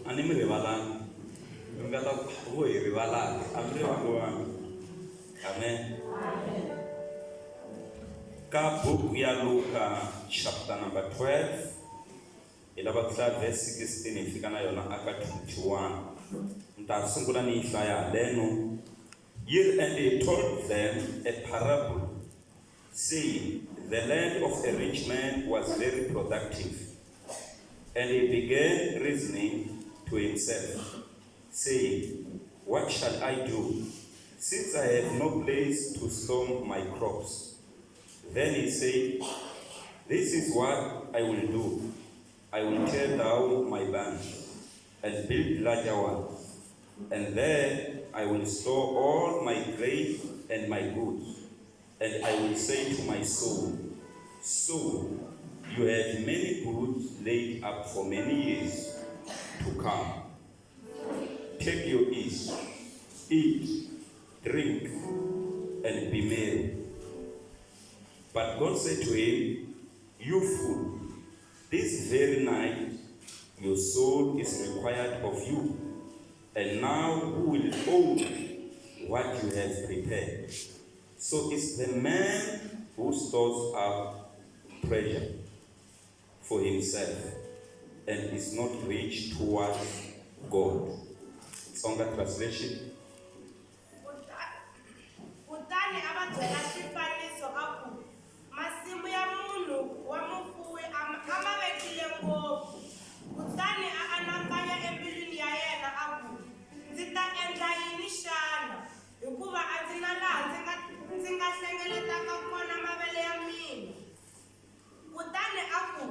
A ni mi rivalanga. Mi nga ta ku vo hi rivalanga, a mi rivaliwanga. Amen. Ka buku ya Luka chapter number 12 hi lava ku hlaya verse 16 hi fika na yona aka 21. Ni ta sungula ni yi hlaya haleno. Yi ri, And he told them a parable, saying, The land of a rich man was very productive. And he began reasoning to himself, saying, What shall I do, since I have no place to store my crops? Then he said, This is what I will do. I will tear down my barns and build larger ones, and there I will store all my grain and my goods. And I will say to my soul, Soul, you have many goods laid up for many years to come. Take your ease, eat, drink, and be merry. But God said to him, You fool, this very night your soul is required of you, and now who will own what you have prepared? So it's the man who stores up treasure for himself and is not rich towards God. Tsonga translation. Kutani a va byela xifaniso a ku, Masimu ya munhu wa mufuwi a a ma vekile ngopfu. Kutani a anakanya embilwini ya yena a ku, Ndzi ta endla yini xana, hikuva a ndzi na laha ndzi nga ndzi nga hlengeletaka kona mavele ya mina? Kutani a ku,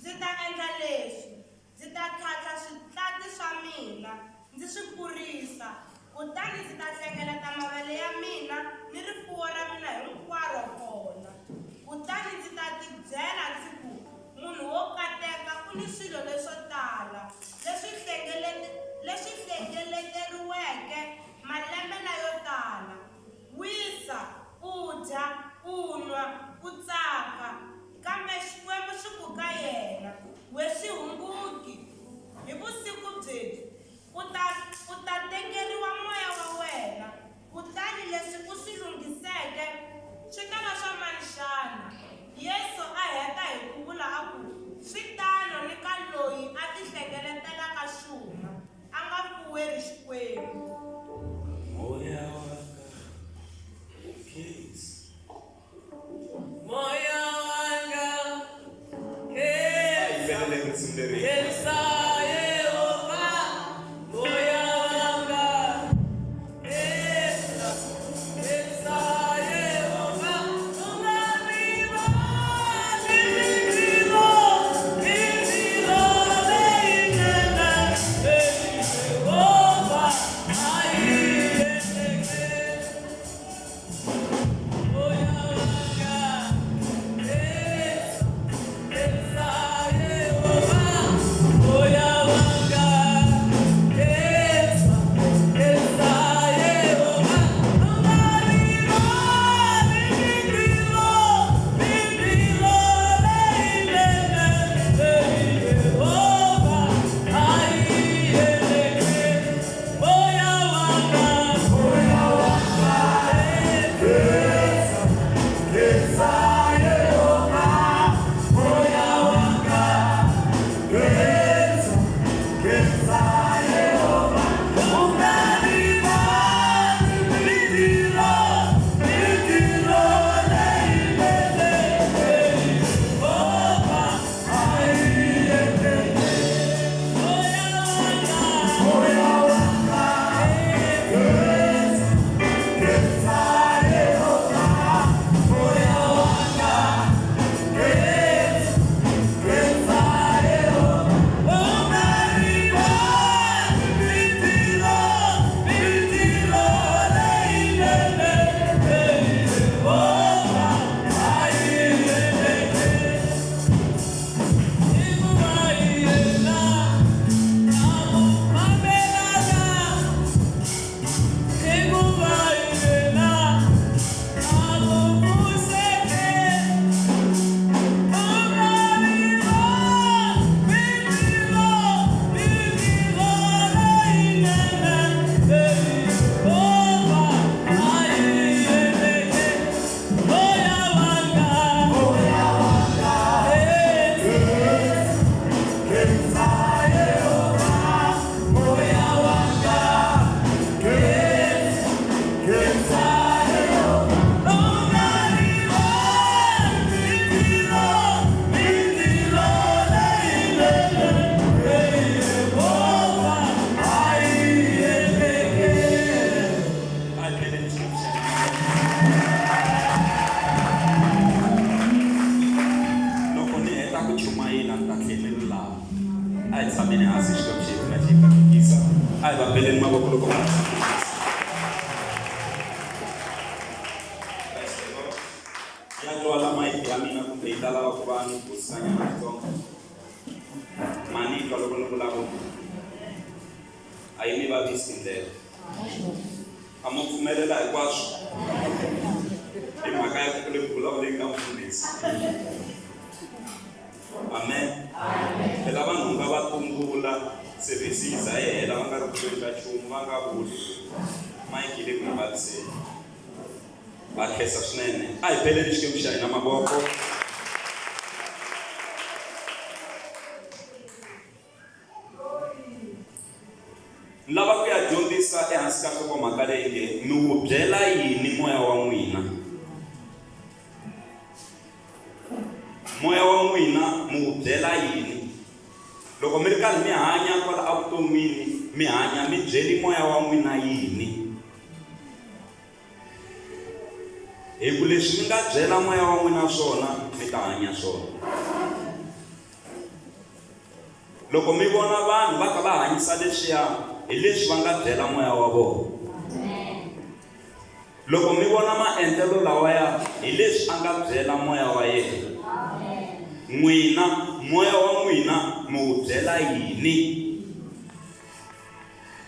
Ndzi ta endla leswi, Ndzi ta tlhantlha switlati swa mina, ndzi swi kurisa, kutani ndzi ta hlengeleta mavele ya mina ni rifuwo ra mina hinkwaro kona. Kutani ndzi ta tibyela ndzi ku, Munhu wo kateka u ni swilo leswo tala, leswi leswi hlengeleteriweke malembe layo tala. Wisa, u dya, u nwa, u tsaka. Kambe Xikwembu xi ku ka yena, We xihunguki, hi vusiku byebyi u ta, u ta tekeriwa moya wa wena, kutani leswi u swi lunghiseke swi ta va swa mani xana? Yesu a heta hi ku vula a ku, Swi tano ni ka loyi a tihlengeletelaka xuma, a nga fuweri Xikwembu. Moya wa ka wu khensa. Moya wanga A hi yimbeleleni risimu leri. Xikwembu xi hi pfuna xi hi katekisa. A hi va beleni mavoko loko va ya twala mayiki ya mina kumbe yi ta lava ku va ni busanyana switsongo. Mani twa loko ni vulavula a yi mi vavisi tindlela. A mo pfumelela hinkwaswo hi mhaka ya ku le ku vulavuleni ka mufundhisi. Amen. Phela vanhu nga va tumbula service yi za yi hela va nga ri ku tweni ka nchumu va nga vuli mayiki yi le ku hi vaviseni. Va khensa swinene. A hi beleni Xikwembu xa hina mavoko. Ni lava ku ya dyondzisa ehansi ka nhlokomhaka leyi nge mi wu byela yini moya wa n'wina. Moya wa n'wina mi wu byela yini? Loko mi ri karhi mi hanya kwala evuton'wini mi hanya mi byeli moya wa n'wina yini? Hi ku leswi mi nga byela moya wa n'wina swona mi ta hanya swona. Loko mi vona vanhu va kha va hanyisa leswiya hi leswi va nga byela moya wa vona. Loko mi vona maendlelo lawaya hi leswi a nga byela moya wa yena. N'wina moya wa n'wina mi wu byela yini?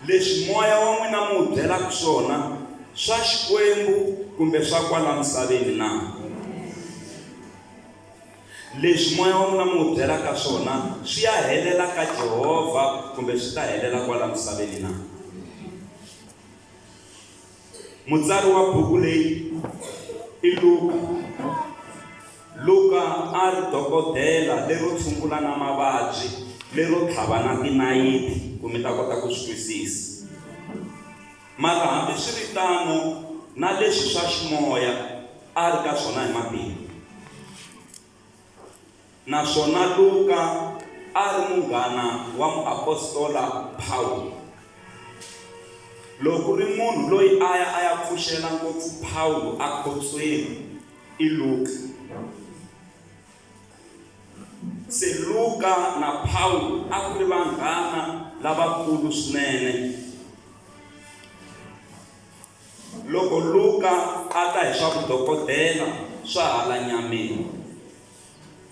Leswi moya wa n'wina mi wu byelaka swona swa Xikwembu kumbe swa kwala misaveni na? Leswi moya wa n'wina mi wu byelaka swona swi ya helela ka Jehovha kumbe swi ta helela kwala misaveni na? Mutsari wa buku leyi i Luka. Luka a ri dokodela lero tshungula na mavabyi, lero tlhava na tinayiti ku mi ta kota ku swi twisisa. Mara hambiswiritano na leswi swa ximoya a ri ka swona hi matimba. Naswona Luka a ri munghana wa muapostola Pawulo. Loko ku ri munhu loyi a ya a ya pfuxela ngopfu Pawulo ekhotsweni i Luka. Se Luka na Pawulo a ku ri vanghana lavakulu swinene. Loko Luka a ta hi swa vudokodela swa hala nyameni,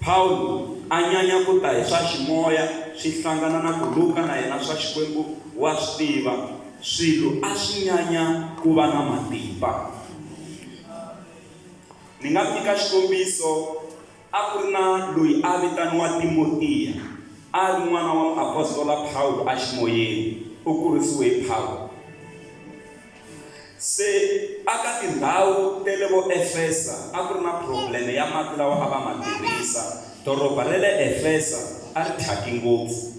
Pawulo a nyanya ku ta hi swa ximoya swi hlangana na ku Luka na yena swa Xikwembu wa swi tiva, swilo a swi nyanya ku va na matimba. Ni nga mi nyika xikombiso, a ku ri na loyi a vitaniwa Timotiya, a ri n'wana wa muapostola Pawulo eximoyeni, u kurisiwe hi Pawulo. Se aka tindhawu te le vo Efesa a ku ri na probleme ya mati lawa a va ma tirhisa. Doroba ra le Efesa a ri thyaki ngopfu.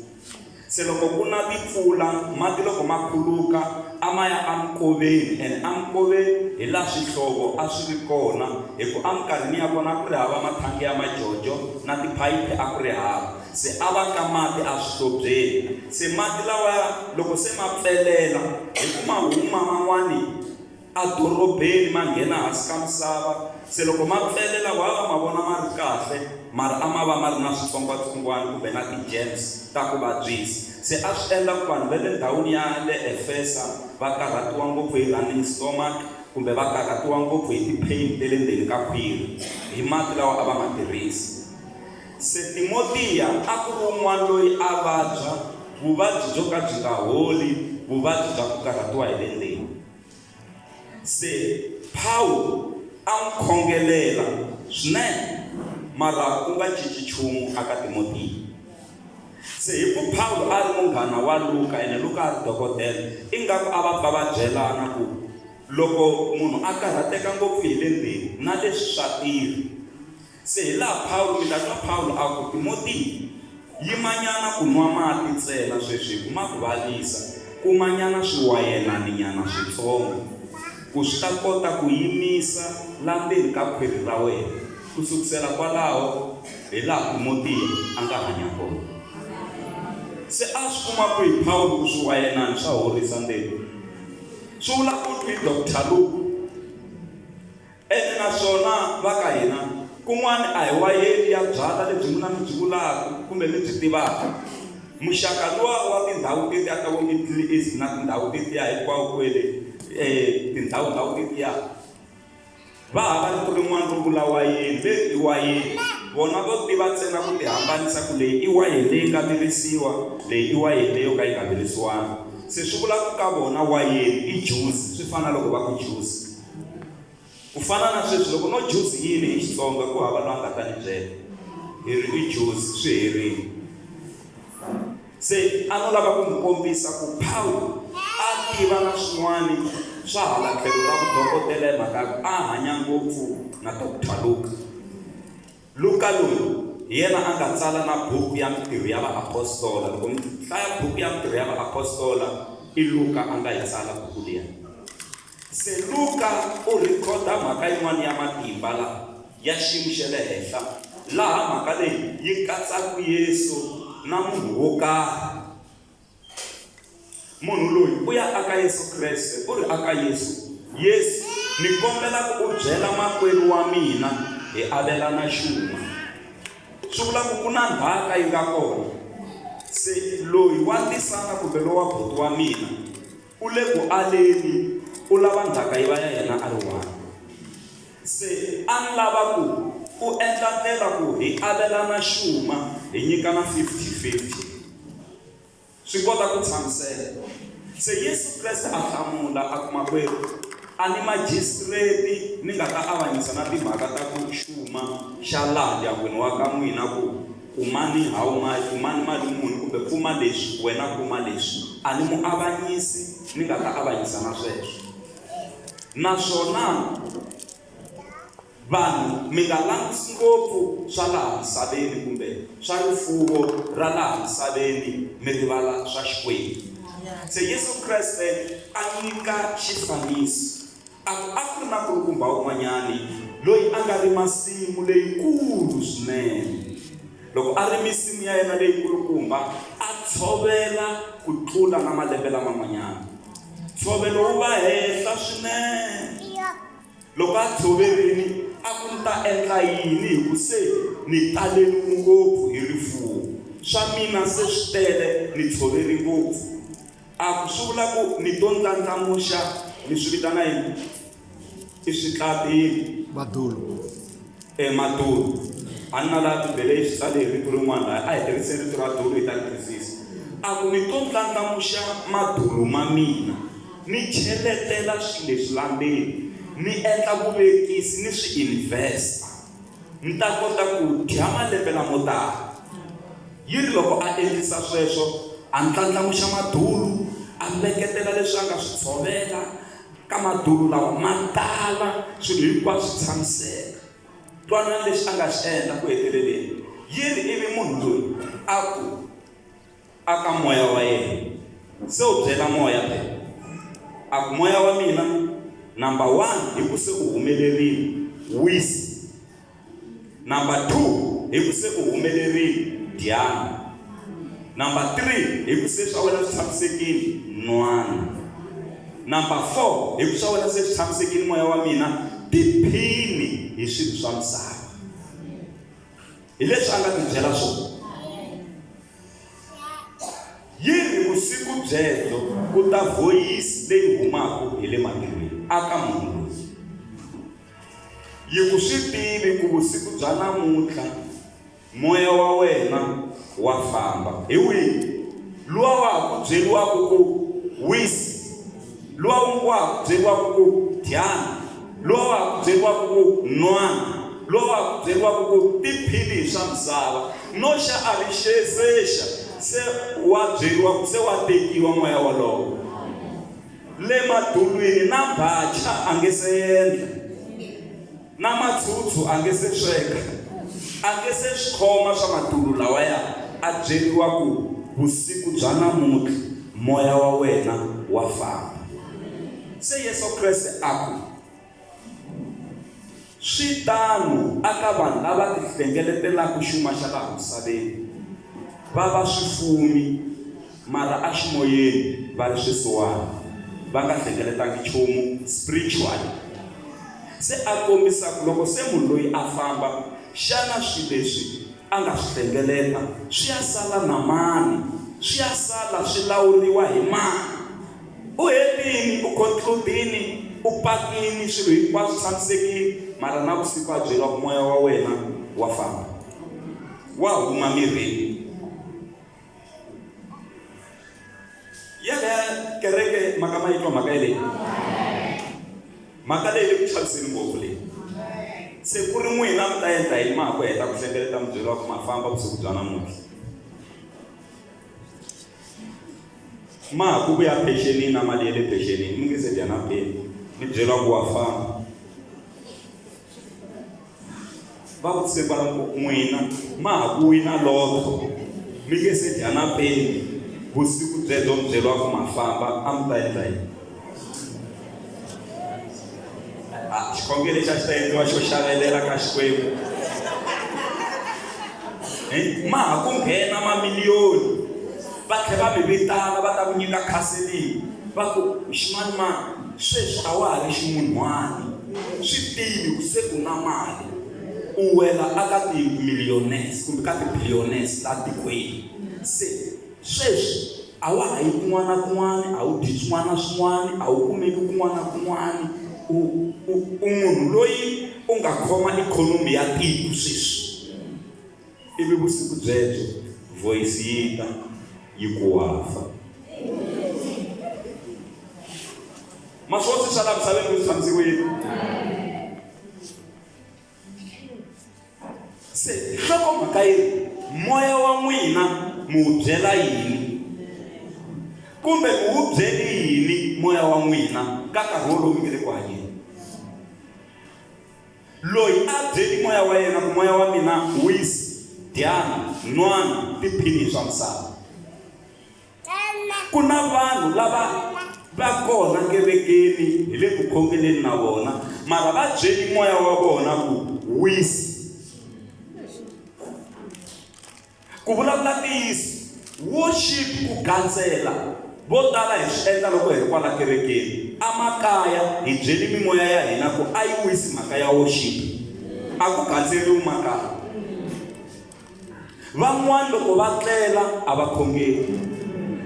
Se loko ku na timpfula, mati loko ma khuluka a ma ya eminkoveni and eminkoveni hi laha swihlovo a swi ri kona hi ku eminkarhini ya kona a ku ri hava mathangi ya majojo na tiphayiphi a ku ri hava. Se a va ka mati eswihlobyeni. Se mati lawaya loko se ma pfelela hi ku ma huma man'wani edorobeni ma nghena hansi ka misava. Se loko ma pfelela wa va ma vona ma ri kahle mara a ma va ma ri na switsongwatsongwana kumbe na ti-germs ta ku vabyisa. Se a swi endla ku vanhu va le ndhawini ya le Efesa va karhatiwa ngopfu hi running stomach kumbe va karhatiwa ngopfu hi ti-pain ta le ndzeni ka khwiri hi mati lawa a va ma tirhisa. Se Timotiya a ku ri un'wana loyi a vabya vuvabyi byo ka byi nga holi, vuvabyi bya ku karhatiwa hi le ndzeni. Se Pawulo a n'wi khongelela swinene, mara ku nga cinci nchumu aka Timotiya. Se hi ku Pawulo a ri munghana wa Luka ene Luka a ri dokodela, ingaku a va pfa va byelana ku loko munhu a karhateka ngopfu hi le ndzeni na leswi swa tirha. Se hi laha Pawulo, mi ta twa Pawulo a ku, Timotiya, yimanyana ku nwa mati ntsena sweswi, hi ku ma ku vavisa, kumanyana swiwayenaninyana switsongo, ku swi ta kota ku yimisa la ndzeni ka khwiri ra wena. Ku sukusela kwalaho, hi laha Timotiya a nga hanya kona. Se a swi kuma kwihi Pawulo ku swiwayenani swa horisa ndzeni? Swi vula ku twi Doctor Luke. Ene naswona va ka hina, kun'wana a hi wayeni ya byala lebyi n'wina mi byi vulaka kumbe mi byi tivaka. Muxaka luwa wa. Middle East na tindhawu tetiya hinkwawo kwele tindhawu ndhawu tetiya va hava rito rin'wana ro vula wayeni ve i wayeni vona vo tiva ntsena ku ti hambanisa ku leyi i wayeni leyi nga virisiwa leyi i wayeni leyi yo ka yi nga virisiwanga se swi vula ku ka vona wayeni i juice swi fana loko va ku juice Ku fana na sweswi loko no juzi yini hi Xitsonga ku hava loyi a nga ta ni byela. Hi ri i juzi swi herile. Se a no lava ku mi kombisa ku Paul a tiva na swin'wani swa hala tlhelo ra vudokodela hi mhaka ya ku a hanya ngopfu na Doctor Luka. Luka loyi hi yena a nga tsala na buku ya Mintirho ya Vaapostola. Loko mi hlaya buku ya Mintirho ya Vaapostola i Luka a nga yi tsala buku liya. Se Luka u rhikhoda mhaka yin'wana ya matimba la ya xiyimo xa le henhla, laha mhaka leyi yi katsaka Yesu na munhu wo karhi. Munhu loyi u ya aka Yesu Kreste, u ri aka Yesu, Yesu, ni kombela ku u byela makwerhu wa mina hi avelana xuma. Swi vula ku ku na ndzhaka yi nga kona. Se loyi wa ndzisana kumbe lowa buti wa mina U le ku aleni, u lava ndzhaka yi va ya yena a ri one. Se a ni lava ku u endla ndlela ku hi avelana xuma hi nyikana 50-50. Swi kota ku tshamiseka. Se Yesu Kreste a hlamula a ku, Makwerhu, a ni majisitireti ni nga ta avanyisa na timhaka ta ku xuma xa laha ndyangwini wa ka n'wina ku Kumani how much, kumani mali muni kumbe kuma leswi, wena kuma leswi. A ni muavanyisi ni nga ta avanyisa na sweswo. Naswona vanhu mi nga langutisi ngopfu swa laha misaveni kumbe swa rifuwo ra laha misaveni mi rivala swa Xikwembu. Se Yesu Kreste a nyika xifaniso. A ku, A ku ri na nkulukumba un'wanyani loyi a nga rima nsimu leyikulu swinene. Loko a rime nsimu ya yena leyikulukumba, a tshovela ku tlula na malembe laman'wanyana. Ntshovelo wu va henhla swinene. Loko a tshoverile, a ku, Ni ta endla yini hi ku se ni taleriwe ngopfu hi rifuwo? Swa mina se swi tele, ni tshoveri ngopfu. A ku swi vula ku mi to ndlandlamuxa mi swi vitana yini? I switlati Madulu. E madulu. A ni na laha Bibele yi swi tsale hi rito rin'wana laha a hi tirhiseni rito ra dulu hi ta ri twisisa. A ku mi to ndlandlamuxa madulu ma mina ni cheletela swilo leswi la ndzeni ni endla vuvekisi ni swi invest-a ni ta kota ku dya malembe lamo tala. Yi ri loko a endlisa sweswo, a ndlandlamuxa madulu, a veketela leswi a nga swi tshovela ka madulu lawa ma tala, swilo hinkwaswo swi tshamiseka. Twanani lexi a nga xi endla ku heteleleni. Yi ri ivi munhu loyi a ku a ka moya wa yena, se u byela moya phela, a ku, Moya wa mina, number one, hi ku se u humelerile, wisa. Number 2, hi ku se u humelerile, dyana. Number 3, hi ku se swa wena swi tshamisekile, nwana. Number 4, hi ku swa wena se swi tshamisekile moya wa mina, tiphini hi swilo swa misava. Hi leswi a nga tibyela swona. Yi ri vusiku byebyo ku ta vhoyisi leyi humaka hi le matilweni aka munhu loyi. Yi ku, Swi tivi ku vusiku bya namuntlha moya wa wena wa famba. Hi wihi luwa wa ha ku byeriwaka ku wisa? Luwa wa ha ku byeriwaka ku dyana? Luwa wa ha ku byeriwaka ku nwana? Luwa wa ha ku byeriwaka ku tiphini hi swa misava? No xa a ri xesexa se wa byeriwa ku se wa tekiwa moya wolowo. Le madulwini na mbhacha a nge se endla, na matshutsu a nge se sweka, a nge se swi khoma swa madulu lawaya, a byeriwa ku vusiku bya namuntlha moya wa wena wa famba. Se Yesu Kreste a ku, Swi tano aka vanhu lava tihlengeletelaka xuma xa laha misaveni, va va swifumi, mara aximoyeni va ri swisiwana, va nga hlengeletangi nchumu spiritually. Se a kombisa ku loko se munhu loyi a famba, xana swilo leswi a nga swi hlengeleta swi ya sala na mani, swi ya sala swi lawuriwa hi mani? U hetini, u concludini, u pakini swilo hinkwaswo swi tshamisekile, mara na vusiku a byeriwa ku moya wa wena wa famba. Wa huma mirini. Yaleyo kereke mhaka ma yi twa mhaka yeleyo. Mhaka leyi le ku chaviseni ngopfu leyi. Se ku ri n'wina mi ta endla yini ma ha ku heta ku hlengeleta mi byeriwa ku ma famba vusiku bya namuntlha? Ma ha ku vuya phenxenini na mali ya le phenxenini mi nge se dya na peni mi byeriwa ku wa famba. Va vutise kwala ku n'wina ma ha ku wina lotto mi nge se dya na peni vusiku byebyo mi byeriwa ku ma famba a mi ta endla yini? A xikhongelo lexi a xi ta endliwa xo xavelela ka Xikwembu. Ma ha ku nghena mamiliyoni va tlhela va mi vitana va ta ku nyika counseling va ku ximanimani sweswi a wa ha ri ximunhwani swi tivi ku se u na mali u wela aka ti-millionaires kumbe ka ti-billionaires la tikweni se sweswi a wa ha yi kun'wana na kun'wana a wu dyi swin'wana na swin'wana a wu kumeki kun'wana na kun'wana u u u munhu loyi u nga khoma ikhonomi ya tiko sweswi ivi vusiku byebyo voice yi ta yi ku wa fa ma swi vona swi swa la misaveni ku swi tshamisiwile Se nhlokomhaka yi ri, Moya wa n'wina mi wu byela yini? Kumbe mi wu byeli yini moya wa n'wina ka nkarhi wolowo mi nge le ku hanyeni? Loyi a byeli moya wa yena ku moya wa mina wisa, dyana, nwana, tiphini hi swa misava. Ku na vanhu lava va kona kerekeni hi le ku khongeleni na vona mara va byeli moya wa vona ku wisa. Ku vulavula ntiyiso, worship ku gandzela vo tala hi swi endla loko hi ri kwala kerekeni. Amakaya hi byeli mimoya ya hina ku a yi wisi mhaka ya worship. A ku gandzeriwi makaya. Van'wana loko va tlela a va khongeli,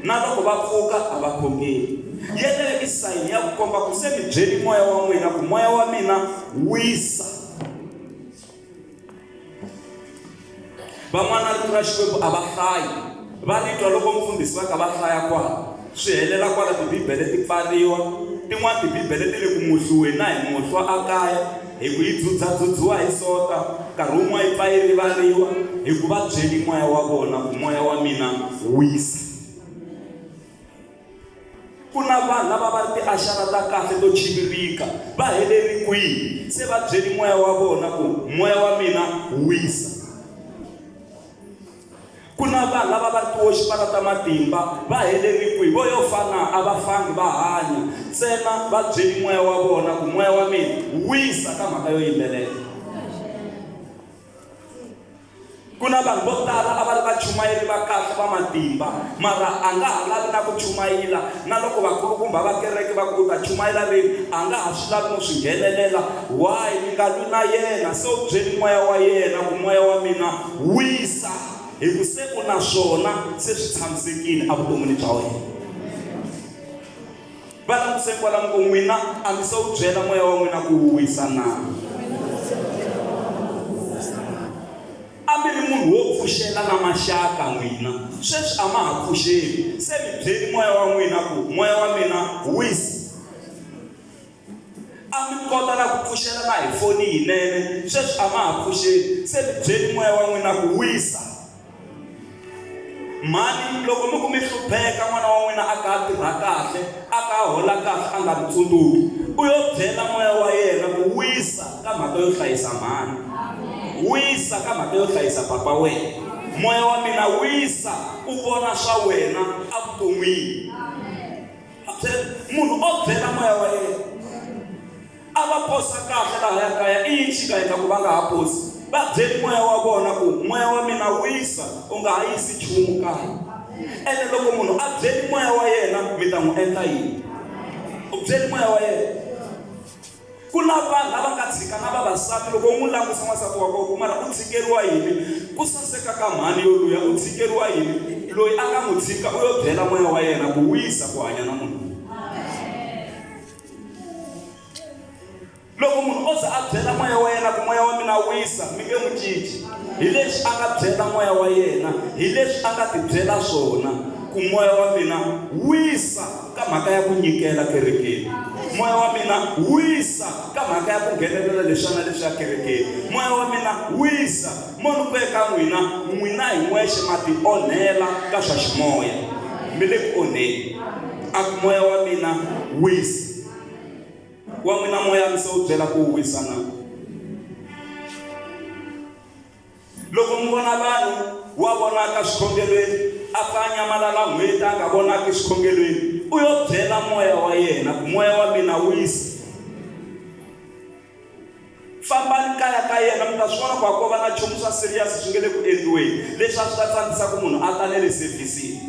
na loko va pfuka a va khongeli. Yeleyo i sayini ya ku komba ku se mi byeli moya wa n'wina ku moya wa mina wisa. Van'wana rito ra Xikwembu a va hlayi, va ri twa loko mufundhisi va ka va hlaya kwala, swi helela kwala tibibele ti pfariwa. Tin'wana tibibele ti le ku muhliweni na hi muhlwa a kaya. Hi ku yi dzudza-dzudziwa hi sota, nkarhi wun'wana yi pfa yi rivariwa, hi ku va byeli moya wa vona ku moya wa mina wisa. Ku na vanhu lava va ri tiaxara ta kahle to chivirika, va heleri kwihi? Se va byeli moya wa vona ku moya wa mina wisa. Ku na vanhu lava va ri tiwoxipara ta matimba, va heleri kwihi? Vo yo fa na? A va fangi, va hanya. Ntsena va byeli moya wa vona ku, Moya wa mina, wisa ka mhaka yo yimbelela. Ku na vanhu vo tala a va ri vachumayeri va kahle va matimba, mara a nga ha lavi na ku chumayela. Na loko vakulukumba va kereke va ku u ta chumayela rini, a nga ha swi lavi no swi nghenelela. Why? Mi nga lwi na yena. Se u byeli moya wa yena ku, Moya wa mina, wisa, hi ku se u na swona, se swi tshamisekile evuton'wini bya wena. Va languse kwalano ku n'wina a mi se wu byela moya wa n'wina ku wu wisa na? A mi ri munhu wo pfuxela na maxaka n'wina, sweswi a ma ha pfuxeli, se mi byeli moya wa n'wina ku, Moya wa mina, wisa. A mi kota na ku pfuxela na hi foni yinene, sweswi a ma ha pfuxeli, se mi byeli moya wa n'wina ku wisa. Mhani, loko mi ku mi hlupheka n'wana wa n'wina a ka a tirha kahle, a ka a hola kahle a nga mi tsundzuki, u yo byela moya wa yena ku wisa ka mhaka yo hlayisa mhani. Wisa ka mhaka yo hlayisa papa wena. Moya wa mina wisa u vona swa wena evuton'wini. Munhu o byela moya wa yena a va posa kahle lahaya kaya i yini xi nga endla ku va nga ha posi va byeli moya wa vona ku moya wa mina wisa u nga ha yisi nchumu kaya ene loko munhu a byeli moya wa yena mi ta n'wi endla yini u byeli moya wa yena Ku na vanhu lava nga tshika na vavasati loko u n'wi langusa n'wansati wa kona ku mara u tshikeriwa yini ku saseka ka mhani yoluya u tshikeriwa yini loyi a nga n'wi tshika u yo byela moya wa yena ku wisa ku hanya na munhu loyi. Loko munhu o za a byela moya wa yena ku moya wa mina wisa, mi nge n'wi cinci. Hi leswi a nga byela moya wa yena, hi leswi a nga tibyela swona ku moya wa mina wisa ka mhaka ya ku nyikela kerekeni. Moya wa mina wisa ka mhaka ya ku nghenelela leswiya na leswiya kerekeni. Moya wa mina wisa. Mo ni ku eka n'wina, n'wina hi n'wexe ma tionhela ka swa ximoya. Mi le ku onheni. A ku moya wa mina wisa. Wa n'wina moya mi se wu byela ku wu wisa na? Loko mi vona vanhu wa vonaka swikhongelweni, a pfa a nyamalala n'hweti a nga vonaki swikhongelweni, u yo byela moya wa yena ku moya wa mina wisa. Fambani kaya ka yena mi ta swi vona ku a ko va na nchumu swa serious swi nge le ku endliweni leswi a swi ta tsandzisa ku munhu a ta ne le sevhisini.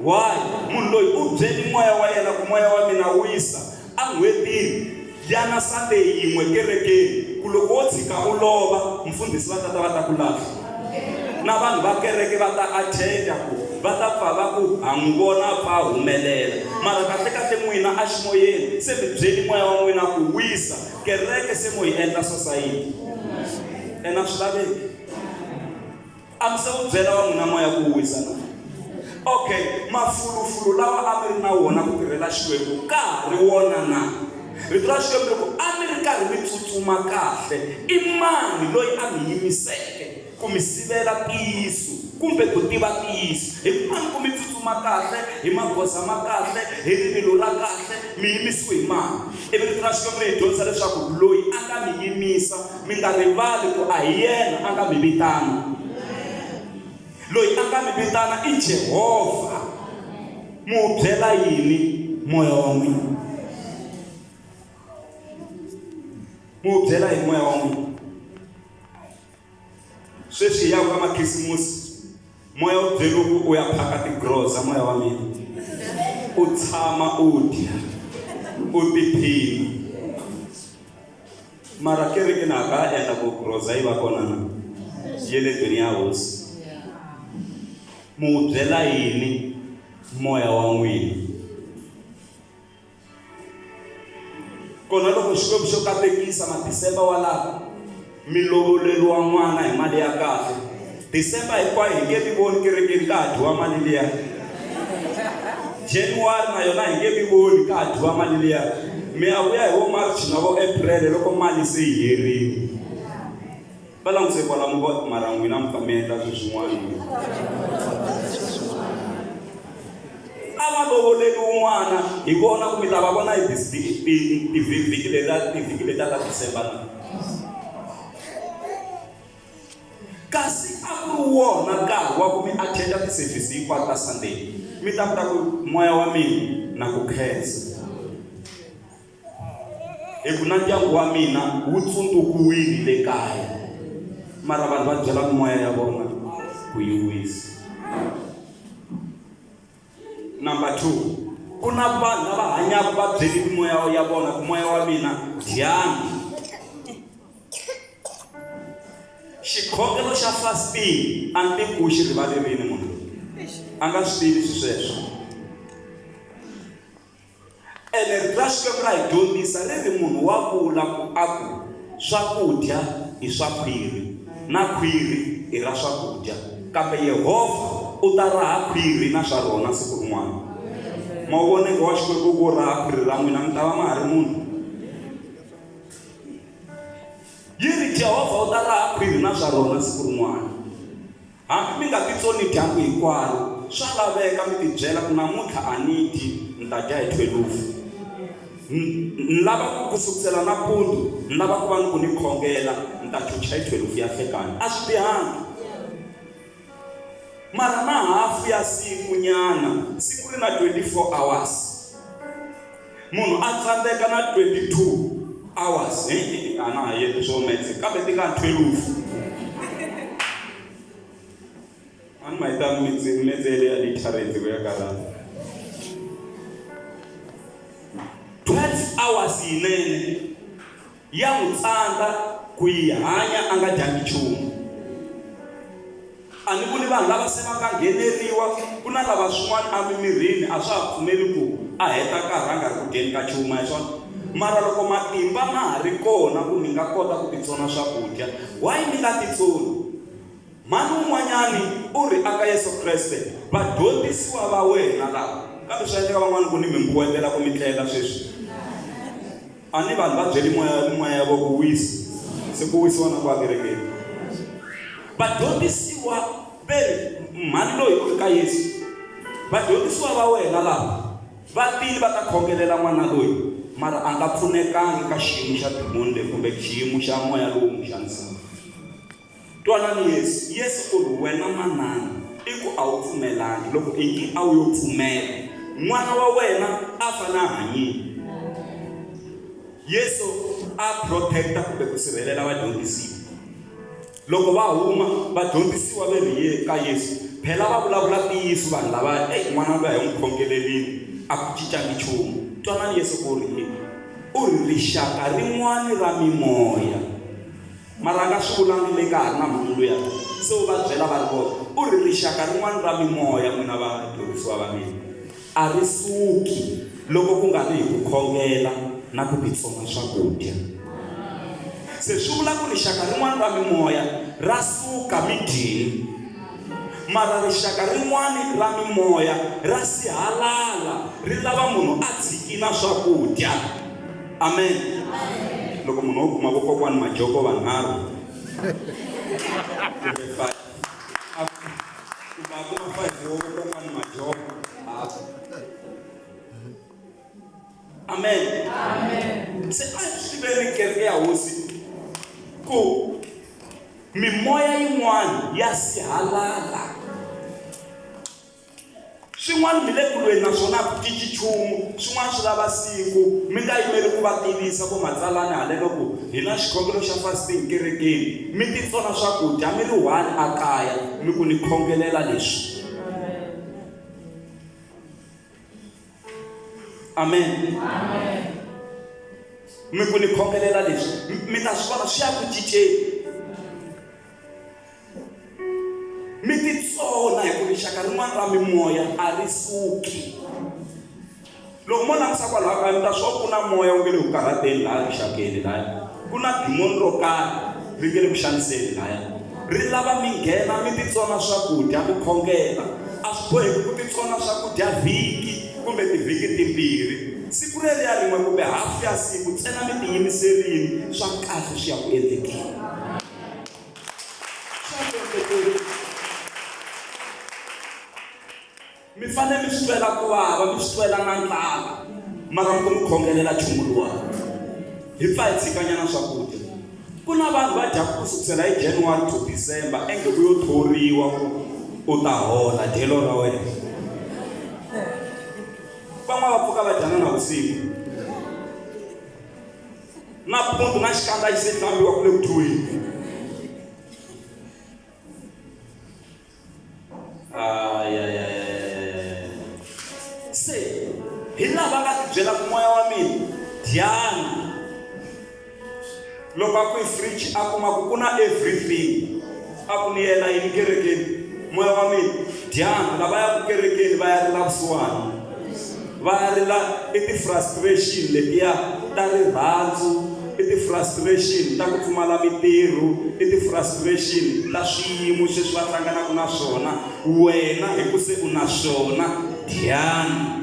Why? Munhu loyi u byeli moya wa yena ku moya wa mina wisa a n'hwetini yana Sunday yin'we kerekeni ku loko wo tshika u lova mfundhisi va tata va ta ku lahla na vanhu va kereke va ta attenda ku va ta pfa va ku ha n'wi vona a pfa a humelela mara kahle kahle n'wina a ximoyeni se mi byeli moya wa n'wina ku wisa. Kereke se mo yi endla sosayiti. Ene a swi laveki. A mi se wu byela wa n'wina moya ku wisa na? Okay, mafulufulu lawa a mi ri na wona ku tirhela Xikwembu ka ha ri wona na? Rito ra Xikwembu ri ku a mi ri karhi mi tsutsuma kahle, i mani loyi a mi yimiseke? Ku mi sivela ntiyiso kumbe ku tiva ntiyiso. Hi ku mani ku mi tsutsuma kahle, hi magoza ma kahle, hi rivilo ra kahle, mi yimisiwe hi mani? Ivi Rito ra Xikwembu ri hi dyondzisa leswaku loyi a nga mi yimisa, mi nga rivali ku a hi yena a nga mi vitana. Loyi a nga mi vitana i Jehovha. Mi wu byela yini moya wa n'wina? Mi wu byela yini moya wa n'wina? Sweswi hi yaka ka makhisimusi, moya wu byeriwe ku u ya phaka tigroza moya wa mina. U tshama u dya, u tiphina. Mara kereke na ka endla ku groza yi va kona na ye le ndlwini ya hosi. Mu wu byela yini moya wa n'wina? Kona loko Xikwembu xo katekisa ma-December walawo mi lovoleriwa n'wana hi mali ya kahle, December hinkwayo hi nge mi voni kerekeni ka ha dyiwa mali liya. January na yona hi nge mi voni ka ha dyiwa mali liya. Mi ya vuya hi vo March na vo April loko mali se yi herile. Va languse kwalamo va mara n'wina mi pfa mi endla swilo swin'wana. A va lovoleli un'wana hi vona ku mi ta va vona hi tivhiki leta tivhiki leta ta December na. Kasi a ku ri wona nkarhi wa ku mi attenda ti-service hinkwato ta Sunday. Mi ta mi ta ku moya wa mina na ku khensa. Hi ku na ndyangu wa mina wu tsundzukiwile le kaya, mara vanhu va byela mimoya ya vona ku yi wisa. Number 2, ku na vanhu lava hanyaka va byele mimoya ya vona ku moya wa mina dyani. Xikhongelo xa fasting a ni tivi ku u xi rivale rini munhu loyi, a nga swi tivi swi sweswo. Ene Rito ra Xikwembu ra hi dyondzisa ri ri, Munhu wa vula a ku, Swakudya i swa khwiri, na khwiri i ra swakudya, kambe Yehovha u ta raha khwiri na swa rona siku rin'wana. Ma wu vona nenge wa Xikwembu wo raha khwiri ra n'wina, mi ta va ma ha ri munhu. Yi ri, Yehovha u ta raha khwiri na swa rona siku rin'wana. Hambi mi nga titsoni dyambu hinkwaro, swa laveka mi tibyela ku namuntlha a ni dyi, ni ta dya hi thwelufu. Ni lava ku ku sukusela nampundzu, ni lava ku va ni ku ni khongela, ni ta chucha hi thwelufu ya nhlekani. A swi bihangi. Mara na hafu ya siku nyana, siku ri na 24 hours. Munhu a tsandzeka na 22 hours, he a na ha yendli swo metse, kambe ti nga thwelufu. A ni ma yi ta mitsele ya literacy ku ya karhata. 12 hours yinene ya n'wi tsandza ku yi hanya a nga dyangi nchumu. A ni vuli vanhu lava se va nga ngheneriwa, ku na lava swin'wana emimirhini a swa ha pfumeli ku a heta nkarhi a nga ri ku dyeni ka nchumu, a hi swona? Mara loko matimba ma ha ri kona ku mi nga kota ku titsona swakudya, why mi nga titsoni? Mhani un'wanyani u ri aka Yesu Kreste, Vadyondzisiwa va wena lava, kambe swa endleka van'wana ku ni mi mbuwetela ku mi tlela sweswi. A ni vanhu va byeli moya moya ya vo ku wisa, se ku wisiwa na ku akerekeni. Vadyondzisiwa ve ri, mhani loyi u ri ka Yesu, Vadyondzisiwa va wena lava va tile va ta khongelela n'wana loyi, mara a nga pfunekangi ka xiyimo xa dimoni leyi kumbe xiyimo xa moya lowu n'wi xanisaka. Twanani Yesu. Yesu u ri, Wena manana, i ku a wu pfumelangi. Loko ingi a wu yo pfumela, n'wana wa wena a fane a hanyile. Yesu a protecta kumbe ku sirhelela vadyondzisiwa. Loko va huma, vadyondzisiwa ve ri ye ka Yesu, Phela va vulavula ntiyiso vanhu lavaya, eyi n'wana luya hi n'wi khongelelile, a ku cincangi nchumu. Twanani Yesu ku ri yini. U ri, Rixaka rin'wana ra mimoya. Mara a nga swi vulangi le ka ha ri na mhani luya, se u va byela va ri voxe. U ri, Rixaka rin'wana ra mimoya, n'wina vadyondzisiwa va mina, a ri suki loko ku nga ri hi ku khongela na ku titsona swakudya. Se swi vula ku rixaka rin'wana ra mimoya ra suka mi dyile, mara rixaka rin'wana ra mimoya ra sihalala, ri lava munhu a tshikina swakudya. Amen. Loko munhu wo kuma vokokwani majoko vanharhu kumbe five, kumbe a kuma five wo vokokwani majoko. Amen. Amen. Se a swi tiveni kereke ya hosi ku mimoya yin'wana ya sihalala. Swin'wana mi le ku lweni na swona a ku cinci nchumu, swin'wana swi lava siku. Mi nga yimeli ku va tivisa vo matsalani haleno ku hi na xikhongelo xa fasting kerekeni. Mi titsona swakudya mi ri one a kaya mi ku ni khongelela leswi. Amen. Mi ku ni khongelela leswi. Mi ta swi vona swi ya ku cinceni. Mi titsona hi ku rixaka rin'wana ra mimoya a ri suki. Loko mo langusa kwalaho kaya mi ta swi ku na moya wu nge le ku karhateni laya rixakeni laya. Ku na dimoni ro karhi ri nge le ku xaniseni laya. Ri lava mi nghena mi titsona swakudya mi khongela. A swi boheki ku titsona swakudya vhiki kumbe tivhiki timbirhi. Siku reriya rin'we kumbe hafu ya siku ntsena mi tiyimiserile, swa kahle swi ya ku endlekeni. Mi fanele mi swi twela ku vava, mi swi twela na ndlala, mara loko mi khongelela nchumu luwa, hi pfa hi tshikanyana swakudya. Ku na vanhu va dyaka ku sukusela hi January to December enge u yo thoriwa ku u ta hola dyelo ra wena. Van'wana va pfuka va dya na navusiku. Nampundzu na xikandza xi se hlambiwa ku le ku dyiweni. Se hi lava nga tibyela ku moya wa mina dyani loko a ku i fridge a kuma ku ku na everything a ku ni yela yini kerekeni moya wa mina dyani lava ya ku kerekeni va ya rila vusiwana Va ya rila i ti-frustration letiya ta rirhandzu, i ti-frustration ta ku pfumala mintirho, i ti-frustration ta swiyimo sweswi va hlanganaka na swona. Wena hi ku se u na swona, dyani.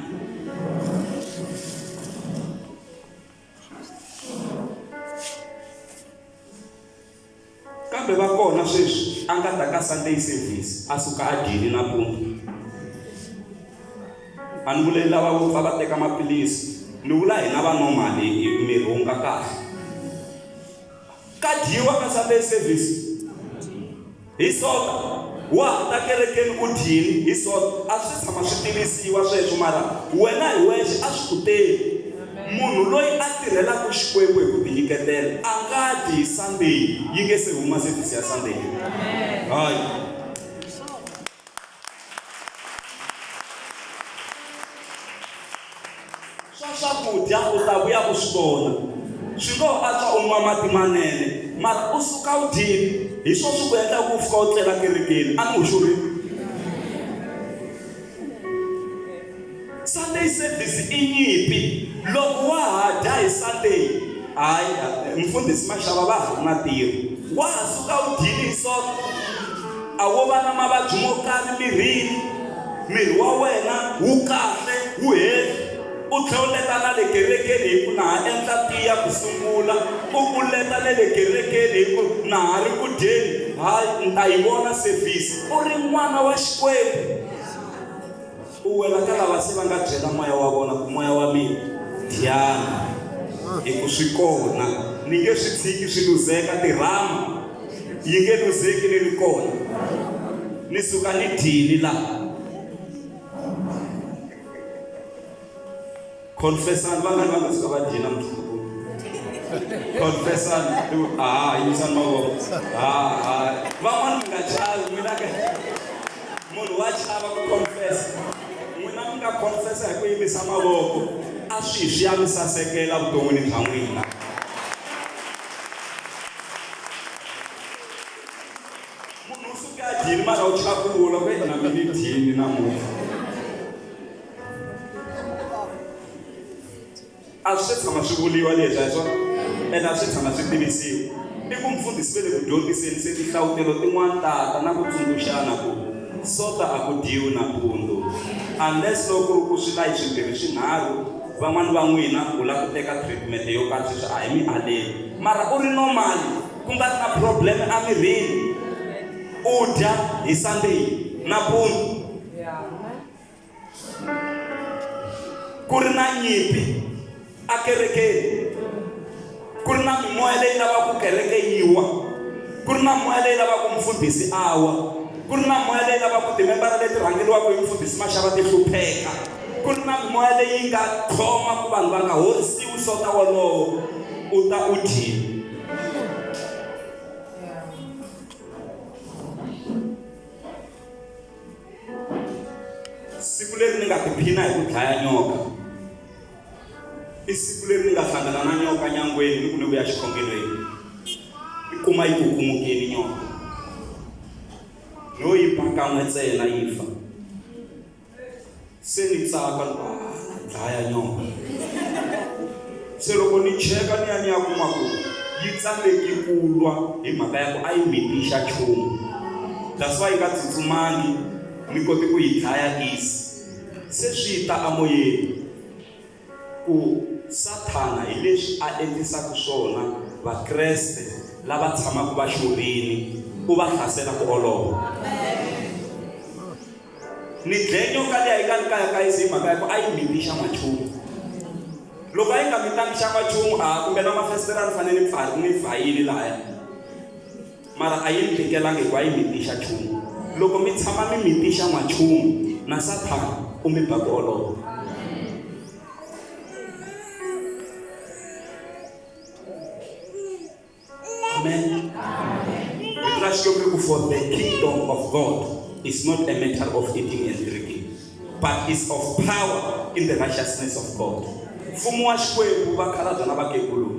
Kambe va kona sweswi a nga ta ka Sunday service a suka a dyile nampundzu. A ni vuleli lava vo pfa va teka maphilisi, ni vula hina va normal hi miri wu nga kahle. Ka dyiwa ka Sunday service hi Sonta, wa ha ta kerekeni u dyini hi Sonta, a swi tshama swi tivisiwa sweswo mara wena hi wexe a swi ku teli. Munhu loyi a tirhelaka Xikwembu hi ku tinyiketela a nga dyi hi Sunday yi nge se huma service ya Sunday. Hayi. Swa swakudya u ta vuya u swi vona. Swi ngo antswa u nwa mati manene mara u suka u dyile. Hi swona swi ku endlaka u fika u tlela kerekeni. A ni hoxurile? Sunday service. Service i nyimpi. Loko wa ha dya hi Sunday, hayi mfundhisi Mashava va ha ri na ntirho. Wa ha suka u dyile hi Sonto, a wo va na mavabyi mo karhi mirini, miri wa wena wu kahle, wu healthy, u tlhela u leta na le kerekeni hi ku na ha endla tiya ku sungula, u u leta na le kerekeni hi ku na ha ri ku dyeni, hayi ni ta yi vona service. U ri n'wana wa Xikwembu. U wela ka lava se va nga byela moya wa vona ku moya wa mina dyana hi ku swi kona ni nge swi tshiki swi luzeka tirhama yi nge luzeki ni ri kona ni suka ni dyini la confessani vangani va nga suka va dyina namuntlha confessani ha yimisani mavoko ha ha van'wana mi nga chavi n'wina ke munhu wa chava ku confessa n'wina mi nga confessa hi ku yimisa mavoko a swi swi ya mi sasekela vuton'wini bya n'wina munhu u suke a dyini mara u chava ku vula ku na mina ni dyini namuntlha A swi se tshama swi vuriwa leswi, a hi swona? Ene a swi tshama swi tivisiwa. I ku mufundhisi ve le ku dyondziseni se tinhlavutelo tin'wana ta ta na ku tsundzuxana ku sota a ku dyiwi nampundzu. Unless loko ku ri ku swilayi swimbirhi swinharhu van'wana va n'wina u la ku teka treatment yo karhi sweswi a hi mi aleli. Mara u ri normal ku nga ri na problem emirini u dya hi Sunday nampundzu. Ku ri na nyimpi akerekeni, ku ri na mimoya leyi lavaka kereke yi wa, ku ri na moya leyi lavaka mufundhisi a wa, ku ri na moya leyi lavaka timembara leti rhangeriwaka hi mufundhisi Mashava ti hlupheka, ku ri na mimoya leyi nga khoma ku vanhu va nga horisiwi sota wolowo u ta u dyile. Siku leri ni nga tiphina hi ku dlaya nyoka i siku leri ni nga hlangana na nyoka nyangweni ni ku ni vuya xikhongelweni ni kuma yi kukumukile nyoka no yi ba kan'we ntsena yi fa se ni tsaka ni ah, dlaya nyoka se loko ni cheka ni ya ni ya kuma ku yi tsandzeki ku lwa hi mhaka ya ku a yi mitixa nchumu that's why yi nga tsutsumangi ni kote ku yi dlaya easy se swi ta amoyeni ku sathana hi leswi a endlisaka swona vakreste lava tshamaka va xurhini u va hlasela ku olova Ni dlaye nyoka liya yi nga ni kayakayisi hi mhaka ya ku a yi miti xa n'wanchumu. Loko a yi nga mitangi xa n'wanchumu a kumbe na mafesitela a ni fanele ni pfari ni fayini lahaya. Mara a yi ni tikelanga hikuva a yi miti xa nchumu. Loko mi tshama mi miti xa n'wanchumu na Sathana u mi ba ku olova. Amen. Rito ra Xikwembu ri ku for the kingdom of God is not a matter of eating and drinking, but is of power in the righteousness of God. Mfumo wa Xikwembu vakhalabya na vakhegulu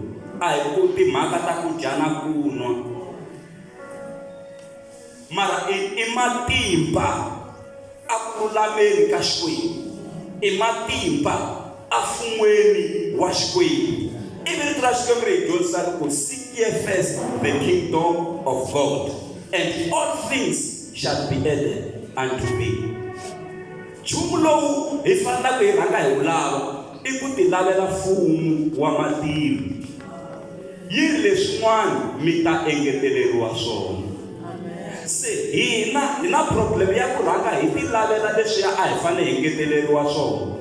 a hi ku timhaka ta ku dya na ku nwa mara i, i matimba a ku lulameni ka Xikwembu, i matimba afun'weni wa Xikwembu. Ivi rito ra Xikwembu ri hi dyondzisa ri ku, Seek ye first the kingdom of God, and all things shall be added unto thee. Nchumu lowu hi fanelaka hi rhanga hi wu lava i ku tilavela mfumo wa matilo. Yi ri, Leswin'wana mi ta engeteleriwa swona. Se hina hi na problem ya ku rhanga hi tilavela leswiya a hi fanele hi ngeteleriwa swona,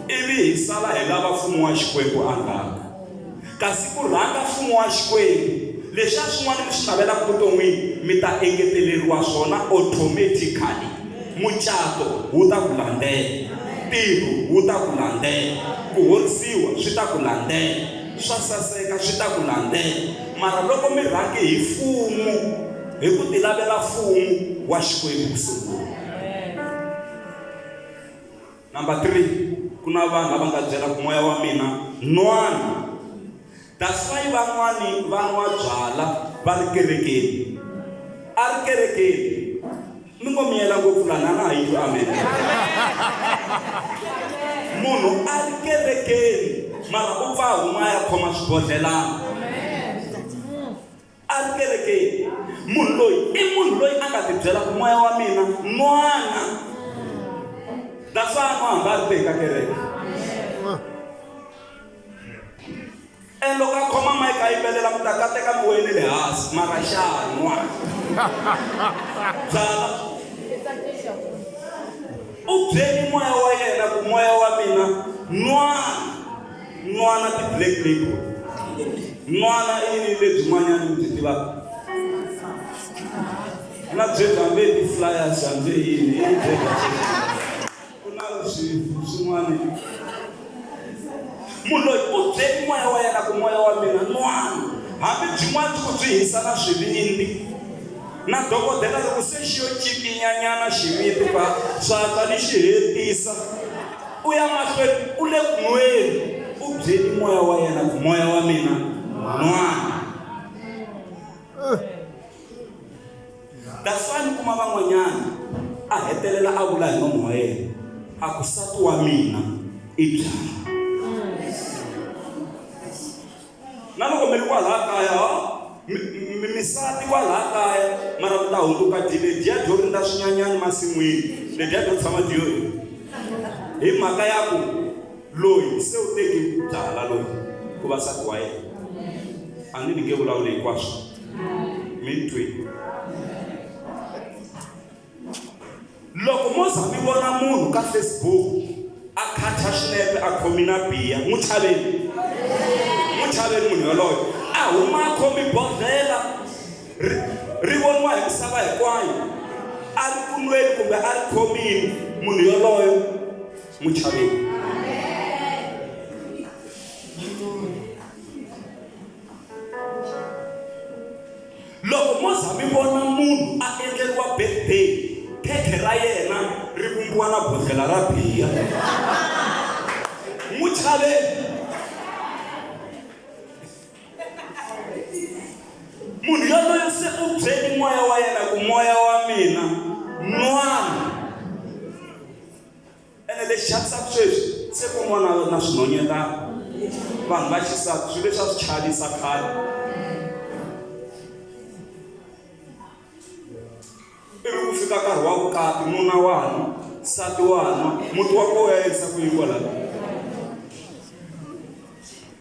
ivi hi sala hi lava Mfumo wa Xikwembu endzhaku. Kasi ku rhanga Mfumo wa Xikwembu, leswiya swin'wana mi swi navelaka vuton'wini mi ta engeteleriwa swona automatically. Mucato wu ta ku landzela, ntirho wu ta ku landzela, ku horisiwa swi ta ku landzela. Swa saseka swi ta ku landzela. Mara loko mi rhange hi fumu, hi ku tilavela fumu wa Xikwembu ku sungula. Number 3, ku na vanhu lava nga byela ku moya wa mina nwani. That's why van'wani va nwa byala va ri kerekeni. A ri kerekeni. Mi ngo miyela ngopfu lana na ha yi twi amen. Munhu a ri kerekeni mara u pfa a huma a ya khoma swibodlhelana. A ri kerekeni. Munhu loyi i munhu loyi a nga tibyela ku moya wa mina nwana. That's why a nwa hambi a ri teki ka kereke. And loko a khoma mic a yimbelela mi ta kateka mi wele le hansi mara xa nwa. Byala. U byeli moya wa yena ku moya wa mina nwana nwana ti-black label nwana i yini lebyin'wanyana mi byi tivaka na bye bya mbe ti-flyers hambi yini i bye bya ku na swin'wana munhu loyi u byeli moya wa yena ku moya wa mina nwana hambi byin'wana byi ku byi hisa na swivindzi na dokodela loko se xi yo cikinyanyana xivindzi pa swa twa ni xi hetisa u ya mahlweni u le ku nweni u byeli moya wa yena ku moya wa mina nwana That's why ni kuma van'wanyana a hetelela a vula hi nomo wa yena a ku sati wa mina i byala na loko mi ri kwalaha kaya ha misati kwalaha kaya mara mi ta hundzuka dyi ledyiya dyo rindza swinyanyani masin'wini ledyiya dyo tshama dyiyo hi mhaka ya ku loyi se u teki byala loyi ku va sati wa yena a ni ni nge vulavuli hinkwaswo mi twi loko mo za mi vona munhu ka facebook a khatha xinepe a khomi na biya n'wi chaveni n'wi chaveni munhu yoloye a huma a khomi bodhlela ri ri voniwa hi misava hinkwayo a ri ku nweni kumbe a ri khomini munhu yoloye n'wi chaveni Loko mo za mi vona munhu a endleriwa birthday, khekhe ra yena ri vumbiwa na bodlhela ra biya. N'wi chaveni. Munhu yoloye se u byeli moya wa yena ku moya wa mina nwana. Ene lexi chavisaka sweswi se ku nwa na na swinhwanyetana vanhu va xisati swilo leswi a swi chavisa khale ivi ku fika nkarhi wa vukati nuna wa nwa nsati wa nwa muti wa koho ya yisa ku yini kwalano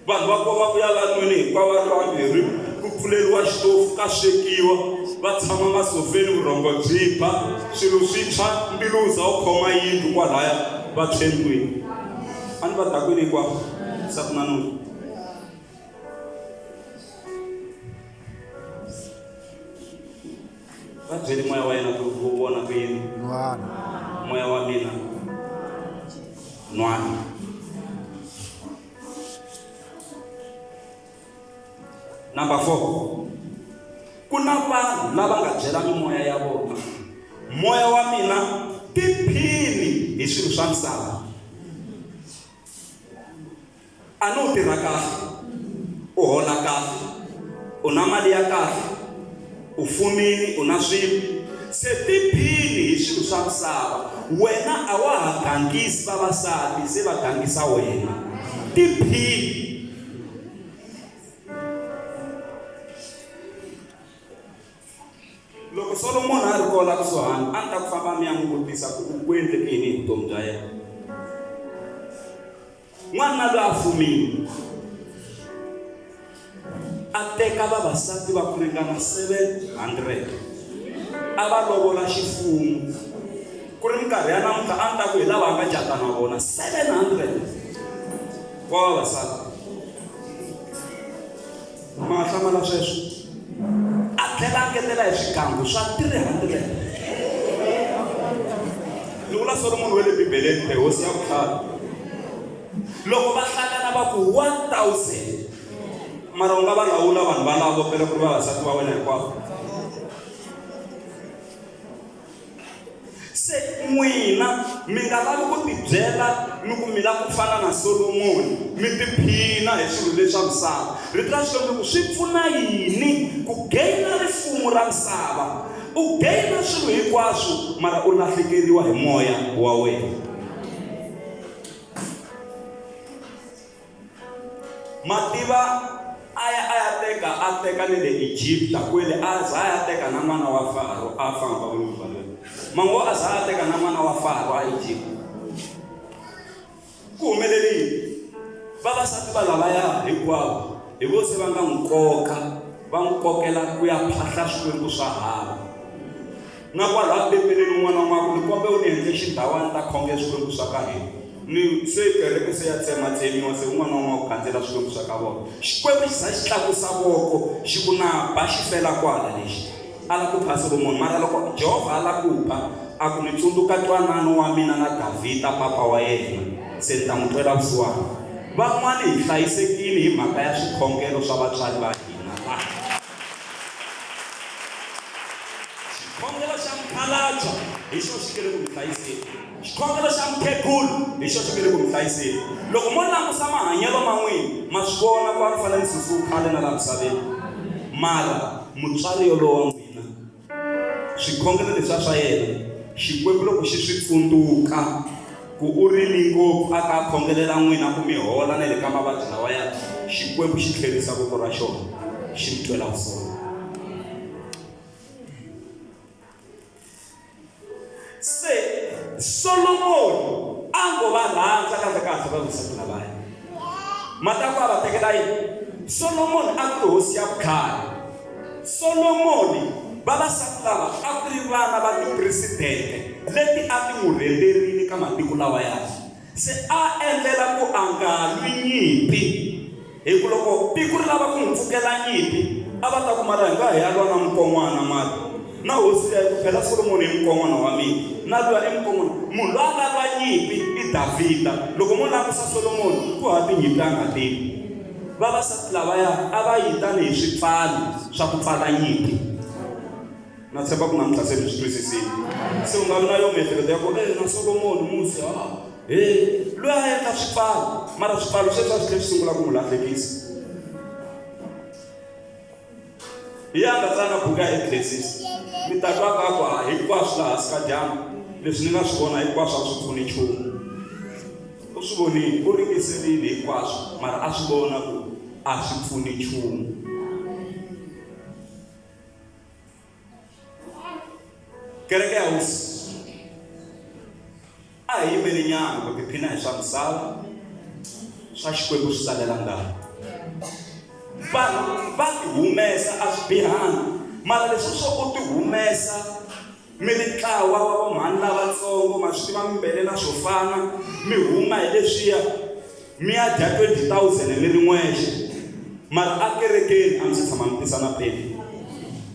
Vanhu va kona va vuya la nwini hinkwavo va ri vambirhi, ku pfuleriwa xitofu ka swekiwa, va tshama masofeni vurhongo byi ba, swilo swi tshwa, mbilu wu za wu khoma yindlu kwalaya va tshwe ndlwini. A ni va dakwini hinkwavo, nsati na nuna. Va byeli moya wa yena ku wu vona ku yini? Nwana. Moya wa mina nwana. Number 4. Ku na vanhu lava nga byela mimoya ya vona, moya wa mina tiphini hi swilo swa misava. A ni u tirha kahle, u hola kahle, u na mali ya kahle, u fumile, u na swilo. Se tiphini hi swilo swa misava. Wena a wa ha gangisi vavasati, se va gangisa wena. Tiphini. Loko Solomoni a ri kona kusuhani, a ni ta ku famba mi ya n'wi vutisa ku ku endleke yini hi vutomi bya yena. N'wanuna loyi a fumile a teka vavasati va ku ringana 700 a va lovola xifumu ku ri minkarhi ya namuntlha a ni ta ku hi lava a nga cata na vona 700 wa vavasati Ma hlamala sweswo. A tlhela a ngetela hi swigangu swa 300. Ni vula Solomoni wa le Bibeleni, the hosi ya vutlhari. Loko va hlangana va ku 1000. Mara u nga va lawula vanhu valavo phela ku ri vavasati va wena hinkwavo. Se n'wina mi nga lavi ku tibyela mi ku mi lava ku fana na Solomoni, mi tiphina hi swilo leswa misava. Rito ra Xikwembu ri ku, Swi pfuna yini ku gainer rifumo ra misava, u gainer swilo hinkwaswo mara u lahlekeriwa hi moya wa wena? Ma tiva a ya a ya teka a teka ni le Egipta kwele a za a ya teka na n'wana wa Faro a famba valweni. Mango a za a teka na n'wana wa Faro a Egipta. Ku humelele yini? Vavasati va lavaya hinkwavo hi vo se va nga n'wi koka va n'wi kokela ku ya phahla swikwembu swa hava. Na kwalaha tempeleni un'wana na un'wana ku ni kombe u ni endle xindhawana ta khonge swikwembu swa ka hina. Ni se kereke se ya tsematsemiwa se un'wana na un'wana u gandzela swikwembu swa ka vona. Xikwembu xi za xi tlakusa voko xi ku na ba xi fela kwala lexi. A la ku ba Solomoni mara loko Jehovha a la ku ba a ku ni tsundzuka ntwanano wa mina na Davhida papa wa yena se ni ta n'wi twela vusiwana. Van'wana hi hlayisekile hi mhaka ya swikhongelo swa vatswari va hina la. Xikhongelo xa mukhalabya hi xo xi nge le ku mi hlayiseni. Xikhongelo xa mukhegulu hi xo xi nge le ku mi hlayiseni. Loko mo langusa mahanyelo ma n'wina ma swi vona ku a mi fanele mi susiwe khale na laha misaveni. Mara mutswari yolowo wa n'wina swikhongelo leswiya swa yena Xikwembu loko xi swi tsundzuka ku u rili ngopfu a ka a khongelela n'wina ku mi hola na le ka mavabyi lawaya, Xikwembu xi tlherisa voko ra xona xi mi twela vusiwana. Se Solomoni a ngo va rhandza kahle-kahle vavasati lavaya. Mata ku a va tekela yini? Solomoni a ku ri hosi ya vukhale. Solomoni vavasati lava a ku ri vana va tipresidente leti a ti n'wi rhendzerile ka matiko lawaya. Se a endlela ku a nga lwi nyimpi, hi ku loko tiko ri lava ku n'wi pfukela nyimpi, a va ta ku, Mara hi nga hi ya lwa na mukon'wana mara na hosi liya, hi ku phela Solomoni i mukon'wana wa mina, na luya i mukon'wana. Munhu loyi a nga lwa nyimpi i Davhida. Loko mo langusa Solomoni, ku hava tinyimpi a nga ti lwi. Vavasati lavaya a va yi tanihi swipfalo swa ku pfala nyimpi. Na tshemba ku namuntlha se mi swi twisisile. Se u nga vi na yo miehleketo ya ku e na Solomoni musi ha he loyi a endla swipfalo mara swipfalo sweswi a swi tlhe swi sungula ku n'wi lahlekisa. Hi ya nga tsala na buku ya Ecclesiastes mi ta twa ka ku ha hinkwaswo laha hansi ka dyambu leswi ni nga swi vona hinkwaswo a swi pfuni nchumu. U swi vonile, u ringeserile hinkwaswo mara a swi vona ku a swi pfuni nchumu. Kereke ya Hosi a hi yimeli nyana ku tiphina hi swa misava swa Xikwembu swi salela ndhawu. Vanhu va ti humesa a swi bihanga mara leswi swo u ti humesa mi ri ntlawa wa vamhani lavatsongo ma swi tiva mi mbelela swo fana mi huma hi leswiya Mi ya dya 20,000 mi ri n'wexe mara a kerekeni a mi se tshama mi tisa na peni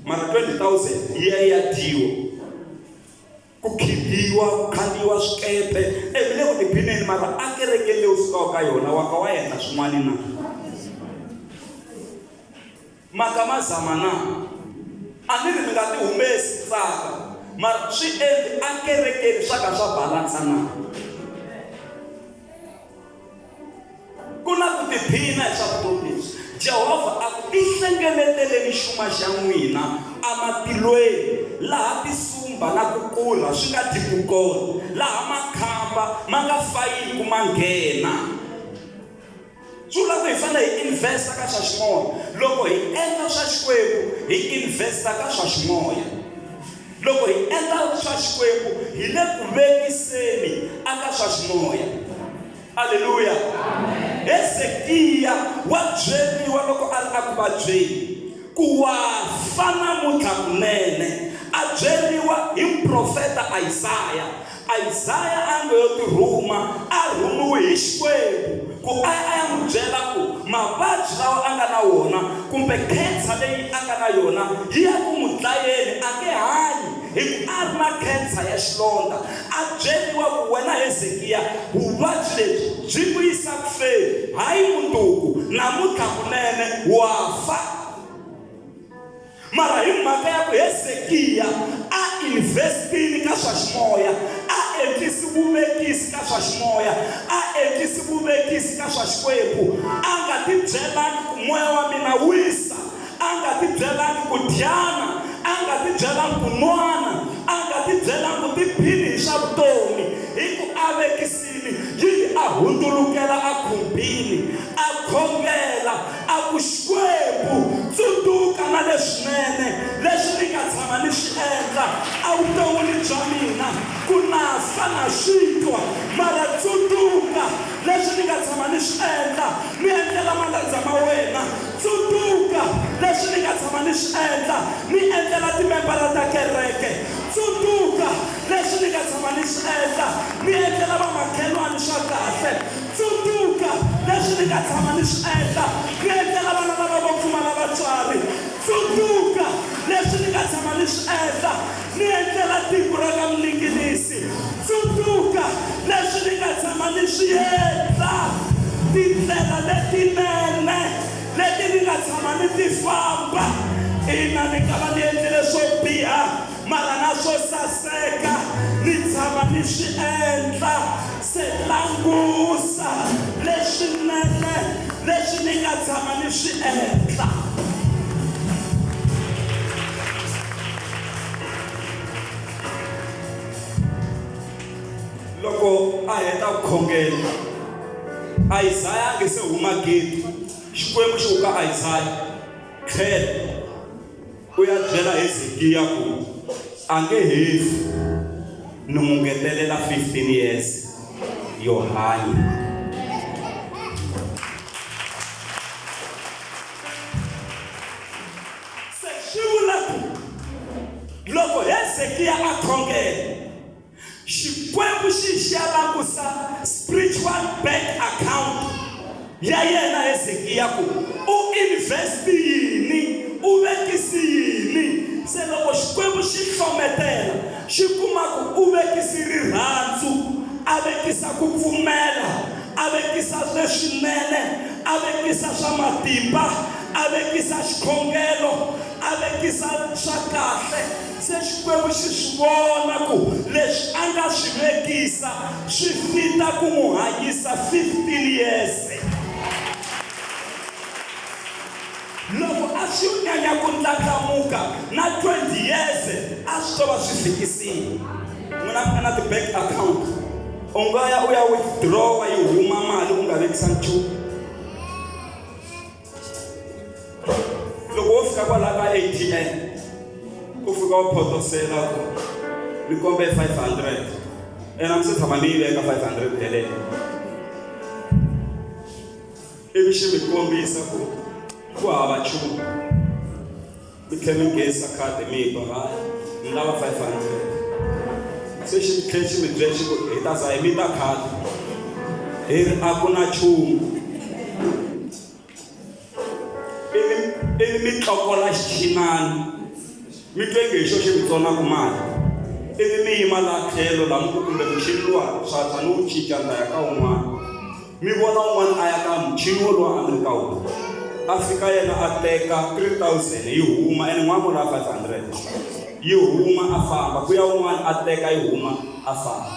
mara 20,000 yi ya yi ya dyiwa ku khidiwa ku khandziyiwa swikepe e mi le ku tiphineni mara a kerekeni leyi u sukaka ka yona wa ka wa endla swin'wana na Maka ma zama na? A ni ri mi nga ti humesi tsaka, mara swi endli a kerekeni swa ka swa balansa na? Ku na ku tiphina hi swa vutomi lebyi. Jehovha a ku, Tihlengeleteleni xuma xa n'wina ematilweni, laha tisumba na ku kurha swi nga dyiku kona, laha makhamba ma nga fayiku ma nghena. Swi vula ku hi fanele hi investa ka swa ximoya. Loko hi endla swa Xikwembu, hi investa ka swa ximoya. Loko hi endla swa Xikwembu, hi le ku vekiseni aka swa ximoya. Aleluya! Hezekiya wa byeriwa loko a ri eku vabyeni ku wa fa namuntlha kunene. A byeriwa hi muprofeta Isaya. Isaya a ngo yo tirhuma, a rhumiwe hi Xikwembu ku a ya a ya n'wi byela ku mavabyi lawa a nga na wona kumbe khensa leyi a nga na yona yi ya ku n'wi dlayeni, a nge hanyi hi ku a ri na khensa ya xilondza. A byeriwa ku, Wena Hezekiya, vuvabyi lebyi byi ku yisa ku feni, hayi mundzuku, namuntlha kunene wa fa. Mara hi mhaka ya ku Hezekiya a investini ka swa ximoya, a endlisi vuvekisi ka swa ximoya, a endlisi vuvekisi ka swa Xikwembu, a nga tibyelangi ku moya wa mina wisa, a nga tibyelangi ku dyana, a nga tibyelangi ku nwana, a nga tibyelangi ku tiphini hi swa vutomi, hi ku a vekisini yi a hundzulukela a khumbini, a khongela. pfa na swi twa mara tsundzuka leswi ni nga tshama ni swi endla ni endlela malandza ma wena tsundzuka leswi ni nga tshama ni swi endla ni endlela timembara ta kereke tsundzuka leswi ni nga tshama ni swi endla ni endlela vamakhelwani swa kahle tsundzuka leswi ni nga tshama ni swi endla ni endlela vana lava vo pfumala vatswari tsundzuka leswi ni nga tshama ni swi endla ni endlela tiko ra ka mninginisi tsundzuka leswi ni nga tshama ni swi endla tindlela letinene leti ni nga tshama ni ti famba ina ni nga va ni endlile swo biha mara na swo saseka ni tshama ni swi endla se langusa leswinene leswi ni nga tshama ni swi endla loko a heta ku khongela Isaya a nge se huma gate Xikwembu xi ku ka Isaya tlhela u ya byela Hezekiya ku a nge hefi ni n'wi ngetelela 15 years yo hanya. Se swi vula ku loko Hezekiya a khongela Xikwembu xi xi ya langusa spiritual bank account ya yena Hezekiya ku u invest yini u vekisi yini se loko Xikwembu xi hlometela xi kuma ku u vekisi rirhandzu a vekisa ku pfumela a vekisa leswinene a vekisa swa matimba a vekisa xikhongelo a vekisa swa kahle se Xikwembu xi swi vona ku leswi a nga swi vekisa swi fita ku n'wi hanyisa 15 years loko a swi nyanya ku ndlandlamuka na 20 years a swi to va swi fikisile n'wina mi nga na ti-bank account u nga ya u ya withdrawa yi huma mali u nga vekisa nchumu loko wo fika kwalaha ka ATM u fika u photosela ku ni kombe 500 ene a mi se tshama ni yi veka 500 yeleyo ivi xi mi kombisa ku ku hava nchumu mi tlhela mi nghenisa khadi mi ba hayi ni lava 500 se xi mi tlhela xi mi byela xi ku hi ta za hi mi ta khadi hi ri a ku na nchumu ivi ivi mi tlokola xichinani mi twe nge hi xo xi mi tsonaka mali ivi mi yima laha tlhelo laha mi ku kumbe muchini luwa swa ni wu cinca ni ta ya ka wun'wana Mi vona un'wana a ya ka muchini wolowo a ni ri ka wona a fika yena a teka 3000 yi huma ene n'wana vona 500 yi huma a famba ku ya un'wana a teka yi huma a famba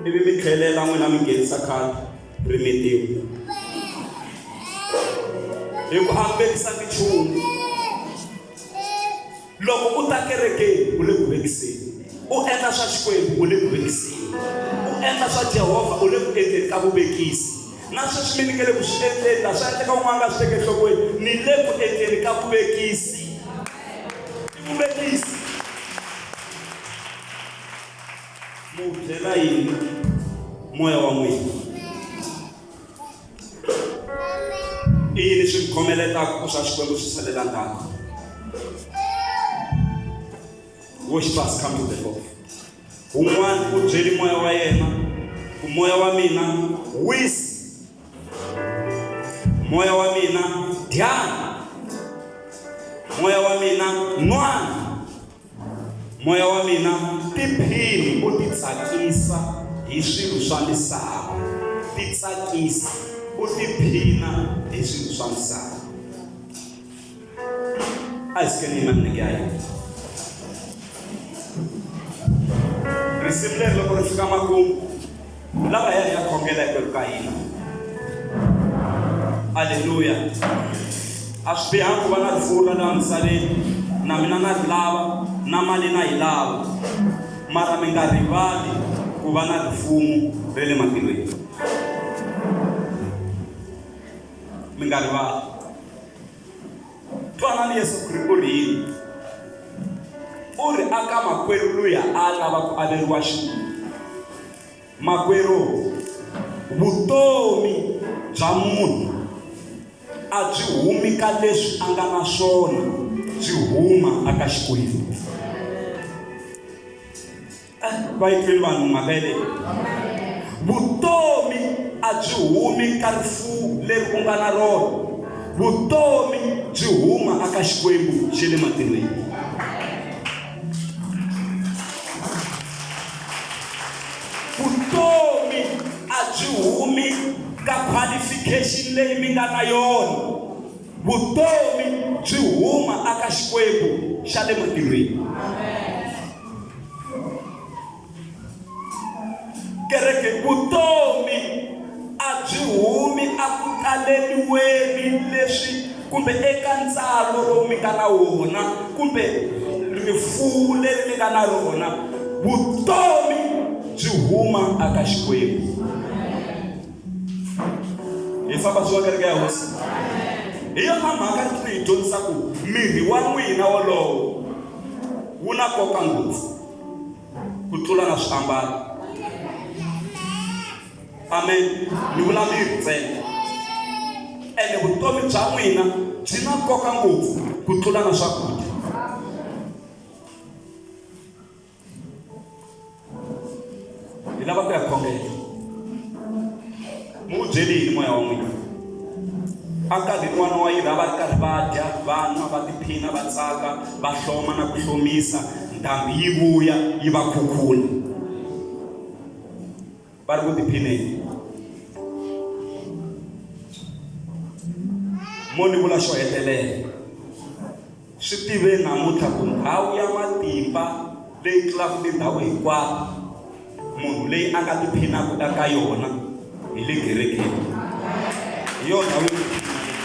ivi mi tlhelela n'wina mi nghenisa khadi ri mitiwa hi ku a mi vekisanga nchumu Loko u ta kerekeni, u le ku vekiseni. U endla swa Xikwembu, u le ku vekiseni. U endla swa Jehovha, u le ku endleni ka vuvekisi. Na sweswi mi ni nge le ku swi endleni, la swa endleka un'wana a nga swi teki enhlokweni, ni le ku endleni ka vuvekisi. I vuvekisi. Mu byela yini moya wa n'wina? I yini swi mi khomeletaka ku swa Xikwembu swi salela ndzhaku? Worshippers come to the Lord. Un'wana u byeli moya wa yena ku moya wa mina wisi, moya wa mina dyana, moya wa mina nwana. Moya wa mina, tiphini u titsakisa hi swilo swa misava. Titsakisa u tiphina hi swilo swa misava. A hi sukeni yima milenge ya hina. Risimu leri loko ri fika makumu lava hi ya hi ya khongela hinkwerhu ka hina. Aleluya. A swi bihanga ku va na rifuwo ra laha misaveni, na mina na ri lava, na mali na yi lava, mara mi nga rivali ku va na rifumo ra le matilweni. Mi nga rivali. Twanani Yesu u ri yini? U ri aka makwerhu luya a lava ku averiwa xuma. Makwerhu, vutomi bya munhu a byi humi ka leswi a nga na swona, byi huma aka Xikwembu. Eh, va yi twile vanhu mhaka yeleyo? Vutomi a byi humi ka rifuwo leri u nga na rona. Vutomi byi huma aka Xikwembu xa le matilweni. Vutomi a byi humi ka qualification leyi mi nga na yona. Vutomi byi huma aka Xikwembu xa le matilweni. Kereke, vutomi a byi humi a ku taleliweni leswi kumbe eka ntsalo lowu mi nga na wona kumbe rifuwo leri mi nga na rona. Vutomi byi huma aka Xikwembu. Hi famba swin'we kereke ya Hosi. Hi yona mhaka ri hi dyondzisa ku mirhi wa n'wina wolowo wu na nkoka ngopfu ku tlula na swiambalo. Amen. Ni vula mirhi ntsena. Ene vutomi bya n'wina byi na nkoka ngopfu ku tlula na swakudya. Hi lava ku ya khongela. Mu wu byeli yini moya wa n'wina? Enkarhini wa Nowa yi va ri karhi va dya, va nwa, va tiphina, va tsaka, va hloma na ku hlomisa, ndhambi yi vuya yi va khukhula. Va ri ku tiphineni. Mo ni vula xo hetelela. Swi tiveni namuntlha ku ndhawu ya matimba leyi tlulaka tindhawu hinkwato munhu leyi a nga tiphinaka eka yona hi le kerekeni. Hi yona ndhawu yo tiphina leyi.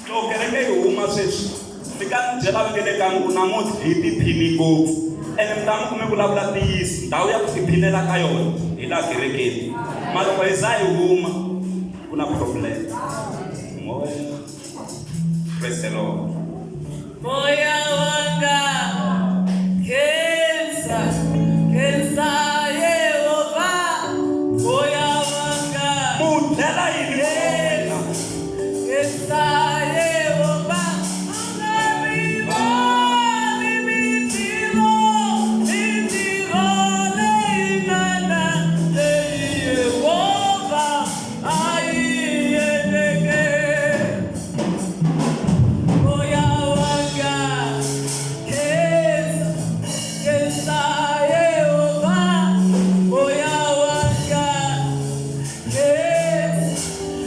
Loko kereke yi huma sweswi, fika ni byela va nge le ka ku namuntlha hi tiphini ngopfu. Ene mi ta mi ku mi vulavula ntiyiso, ndhawu ya ku tiphinela ka yona hi laha kerekeni. Mara loko hi za hi huma ku na problem. Moya. Praise the Lord. Moya wanga khensa khensa Yehovha moya wanga Mu byela yini moya wa wena? Khensa Yehovha u nga rivali mintirho mintirho leyinene leyi Yehovha a yi endleke. Moya wanga khensa khensa Yehovha moya wanga khensa.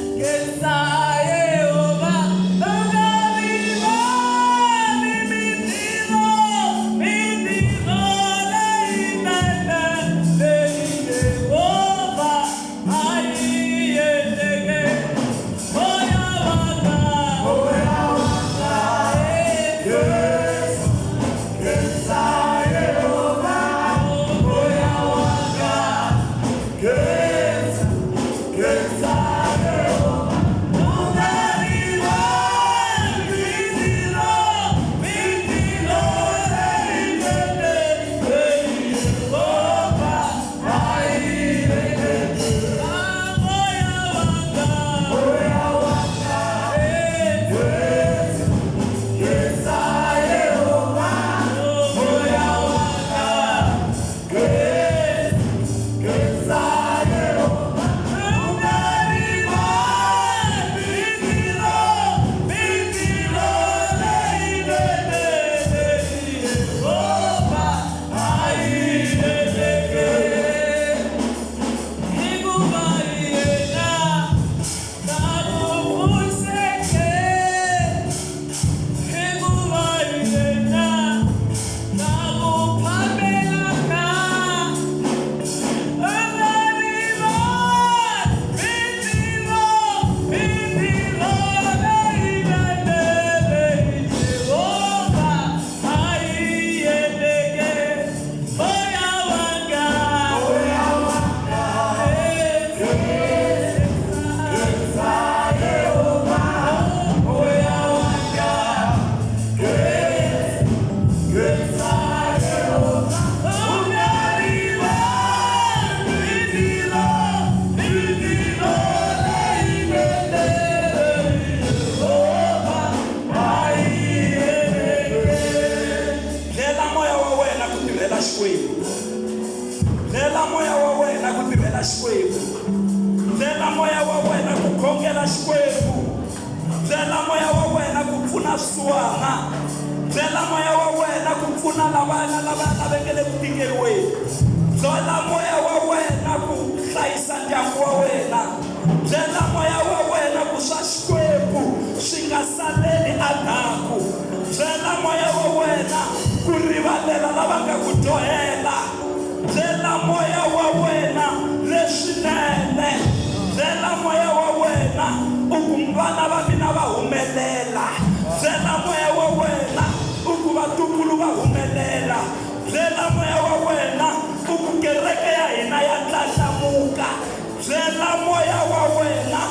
Khongela Xikwembu. Byela moya wa wena ku pfuna swisiwana. Byela moya wa wena ku pfuna lavana lava lava nga le ku tikeriweni. Byela moya wa wena ku hlayisa ndyangu wa wena. Byela moya wa wena ku swa Xikwembu swi nga saleli endzhaku. Byela moya wa wena ku rivalela lava nga ku dyohela. Byela moya wa wena leswinene. Byela moya wa wena u ku vana va mina va humelela. Byela moya wa wena u ku vatukulu va humelela. Byela moya wa wena u ku kereke ya hina ya ndlandlamuka. Byela moya wa wena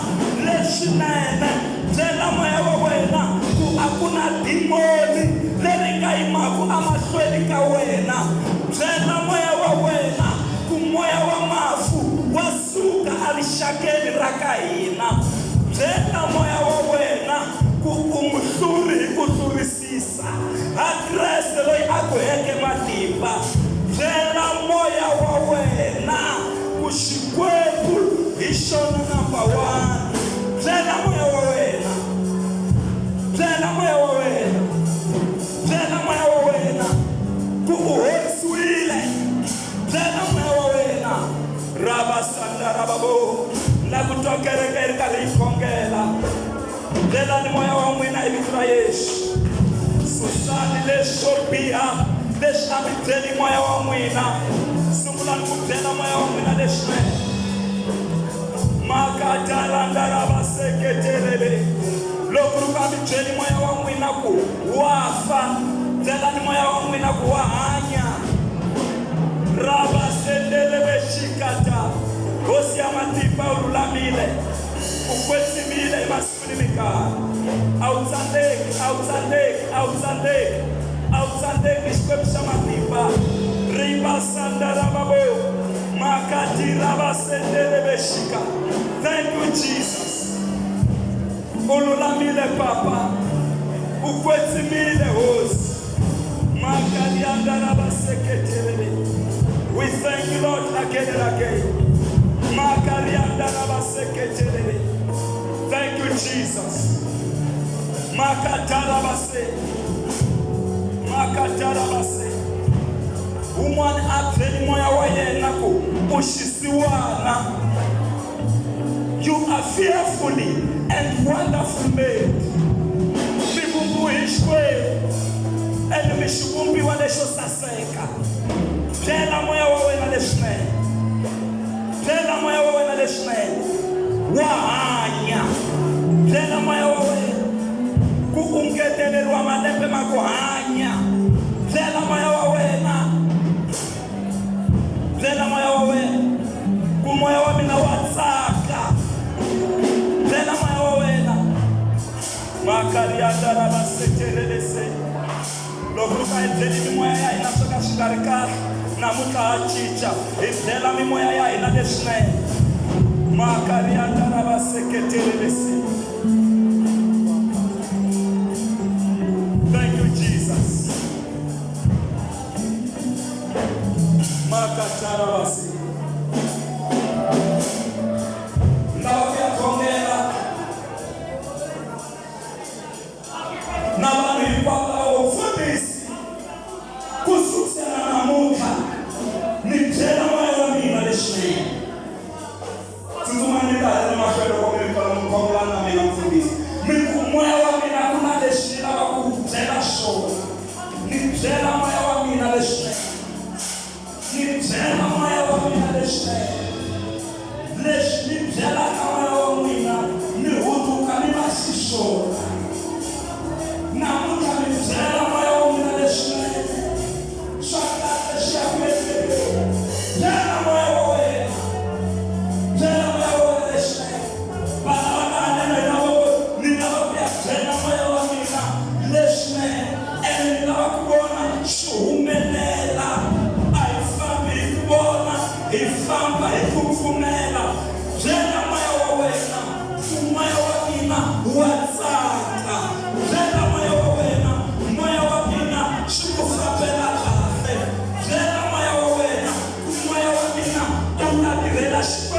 leswinene. Byela moya wa wena ku a ku na dimoni leri nga yimaka emahlweni ka wena. Byela moya wa wena ku moya wa mafu wa suka erixakeni ra ka hina. Byela moya wa wena ku u muhluri hi ku hlurisisa ha Kreste loyi a ku heke matimba. Byela moya wa wena ku Xikwembu hi xona number one. Byela moya wa wena. Byela moya wa wena. Byela moya wa wena ku u horisiwile. Byela moya wa wena. Rava sanda rava bo. La ku twa kereke yi ri karhi yi khongela. Byelani moya wa n'wina hi vito ra Yesu. Susani leswo biha leswi a mi byeli moya wa n'wina. Sungulani ku byela moya wa n'wina leswinene. Makatarandaravaseketelele. Loko ri ku a mi byeli moya wa n'wina ku wa fa, byelani moya wa n'wina ku wa hanya. Ravasendelevexikata. Hosi ya matimba u lulamile, u kwetsimile hi masiku ni minkarhi. A wu tsandzeki, a wu tsandzeki, a wu tsandzeki, a wu tsandzeki Xikwembu xa matimba. Rivasandaravavo makatirabasendelevexika. Thank you Jesus. U lulamile Papa, u kwetsimile Hosi. Makariandarabaseketelele. We thank you Lord again and again. Makariandarabaseketelele. Thank you Jesus. Makatarabase. Makatarabase. Un'wana a byeli moya wa yena ku u xisiwana. You are fearfully and wonderfully made. Mi vumbiwe hi Xikwembu ene mi xivumbiwa lexo saseka. Byela moya wa wena leswinene. Byela moya wa wena leswinene. Wa hanya. Byela moya wa wena ku u ngeteleriwa malembe ma ku hanya. Byela moya wa wena. Byela moya wa wena ku moya wa mina wa tsaka. Byela moya wa wena. Makariandarabasekelelese. Loko ri ka hi byeli mimoya ya hina swo ka swi nga ri kahle, namuntlha ha cinca hi byela mimoya ya hina leswinene. Makariandarabaseketelelese. Thank you Jesus. Makatarabase. Lava ku ya khongela na vanhu hinkwavo lava vo mfundhisi ku sukusela namuntlha ni byela moya wa mina leswinene. Tsutsumani mi ta hala mahlweni loko mi ri kwala mi khongela na mina mfundhisi. Mi ku moya wa mina ku na leswi ni lavaka ku ku byela swona. Ni byela moya wa mina leswinene. Ni byela moya wa mina leswinene. Leswi ni byelaka moya wa n'wina mi hundzuka mi va xiswona. Namuntlha mi byela moya wa n'wina leswinene. Swa kahle swi ya ku endleni. Byela moya wa wena. Byela moya wa wena leswinene. Vana va ka haleno hi lava ku ni lava ku ya byela moya wa mina leswinene ene ni lava ku vona swi humelela. A hi fambi hi ku vona, hi famba hi ku pfumela. Byela moya wa wena ku moya wa mina wa tsaka. Byela moya wa wena moya wa mina swi ku fambela kahle. Byela moya wa wena ku moya wa mina u ta tirhela Xikwembu.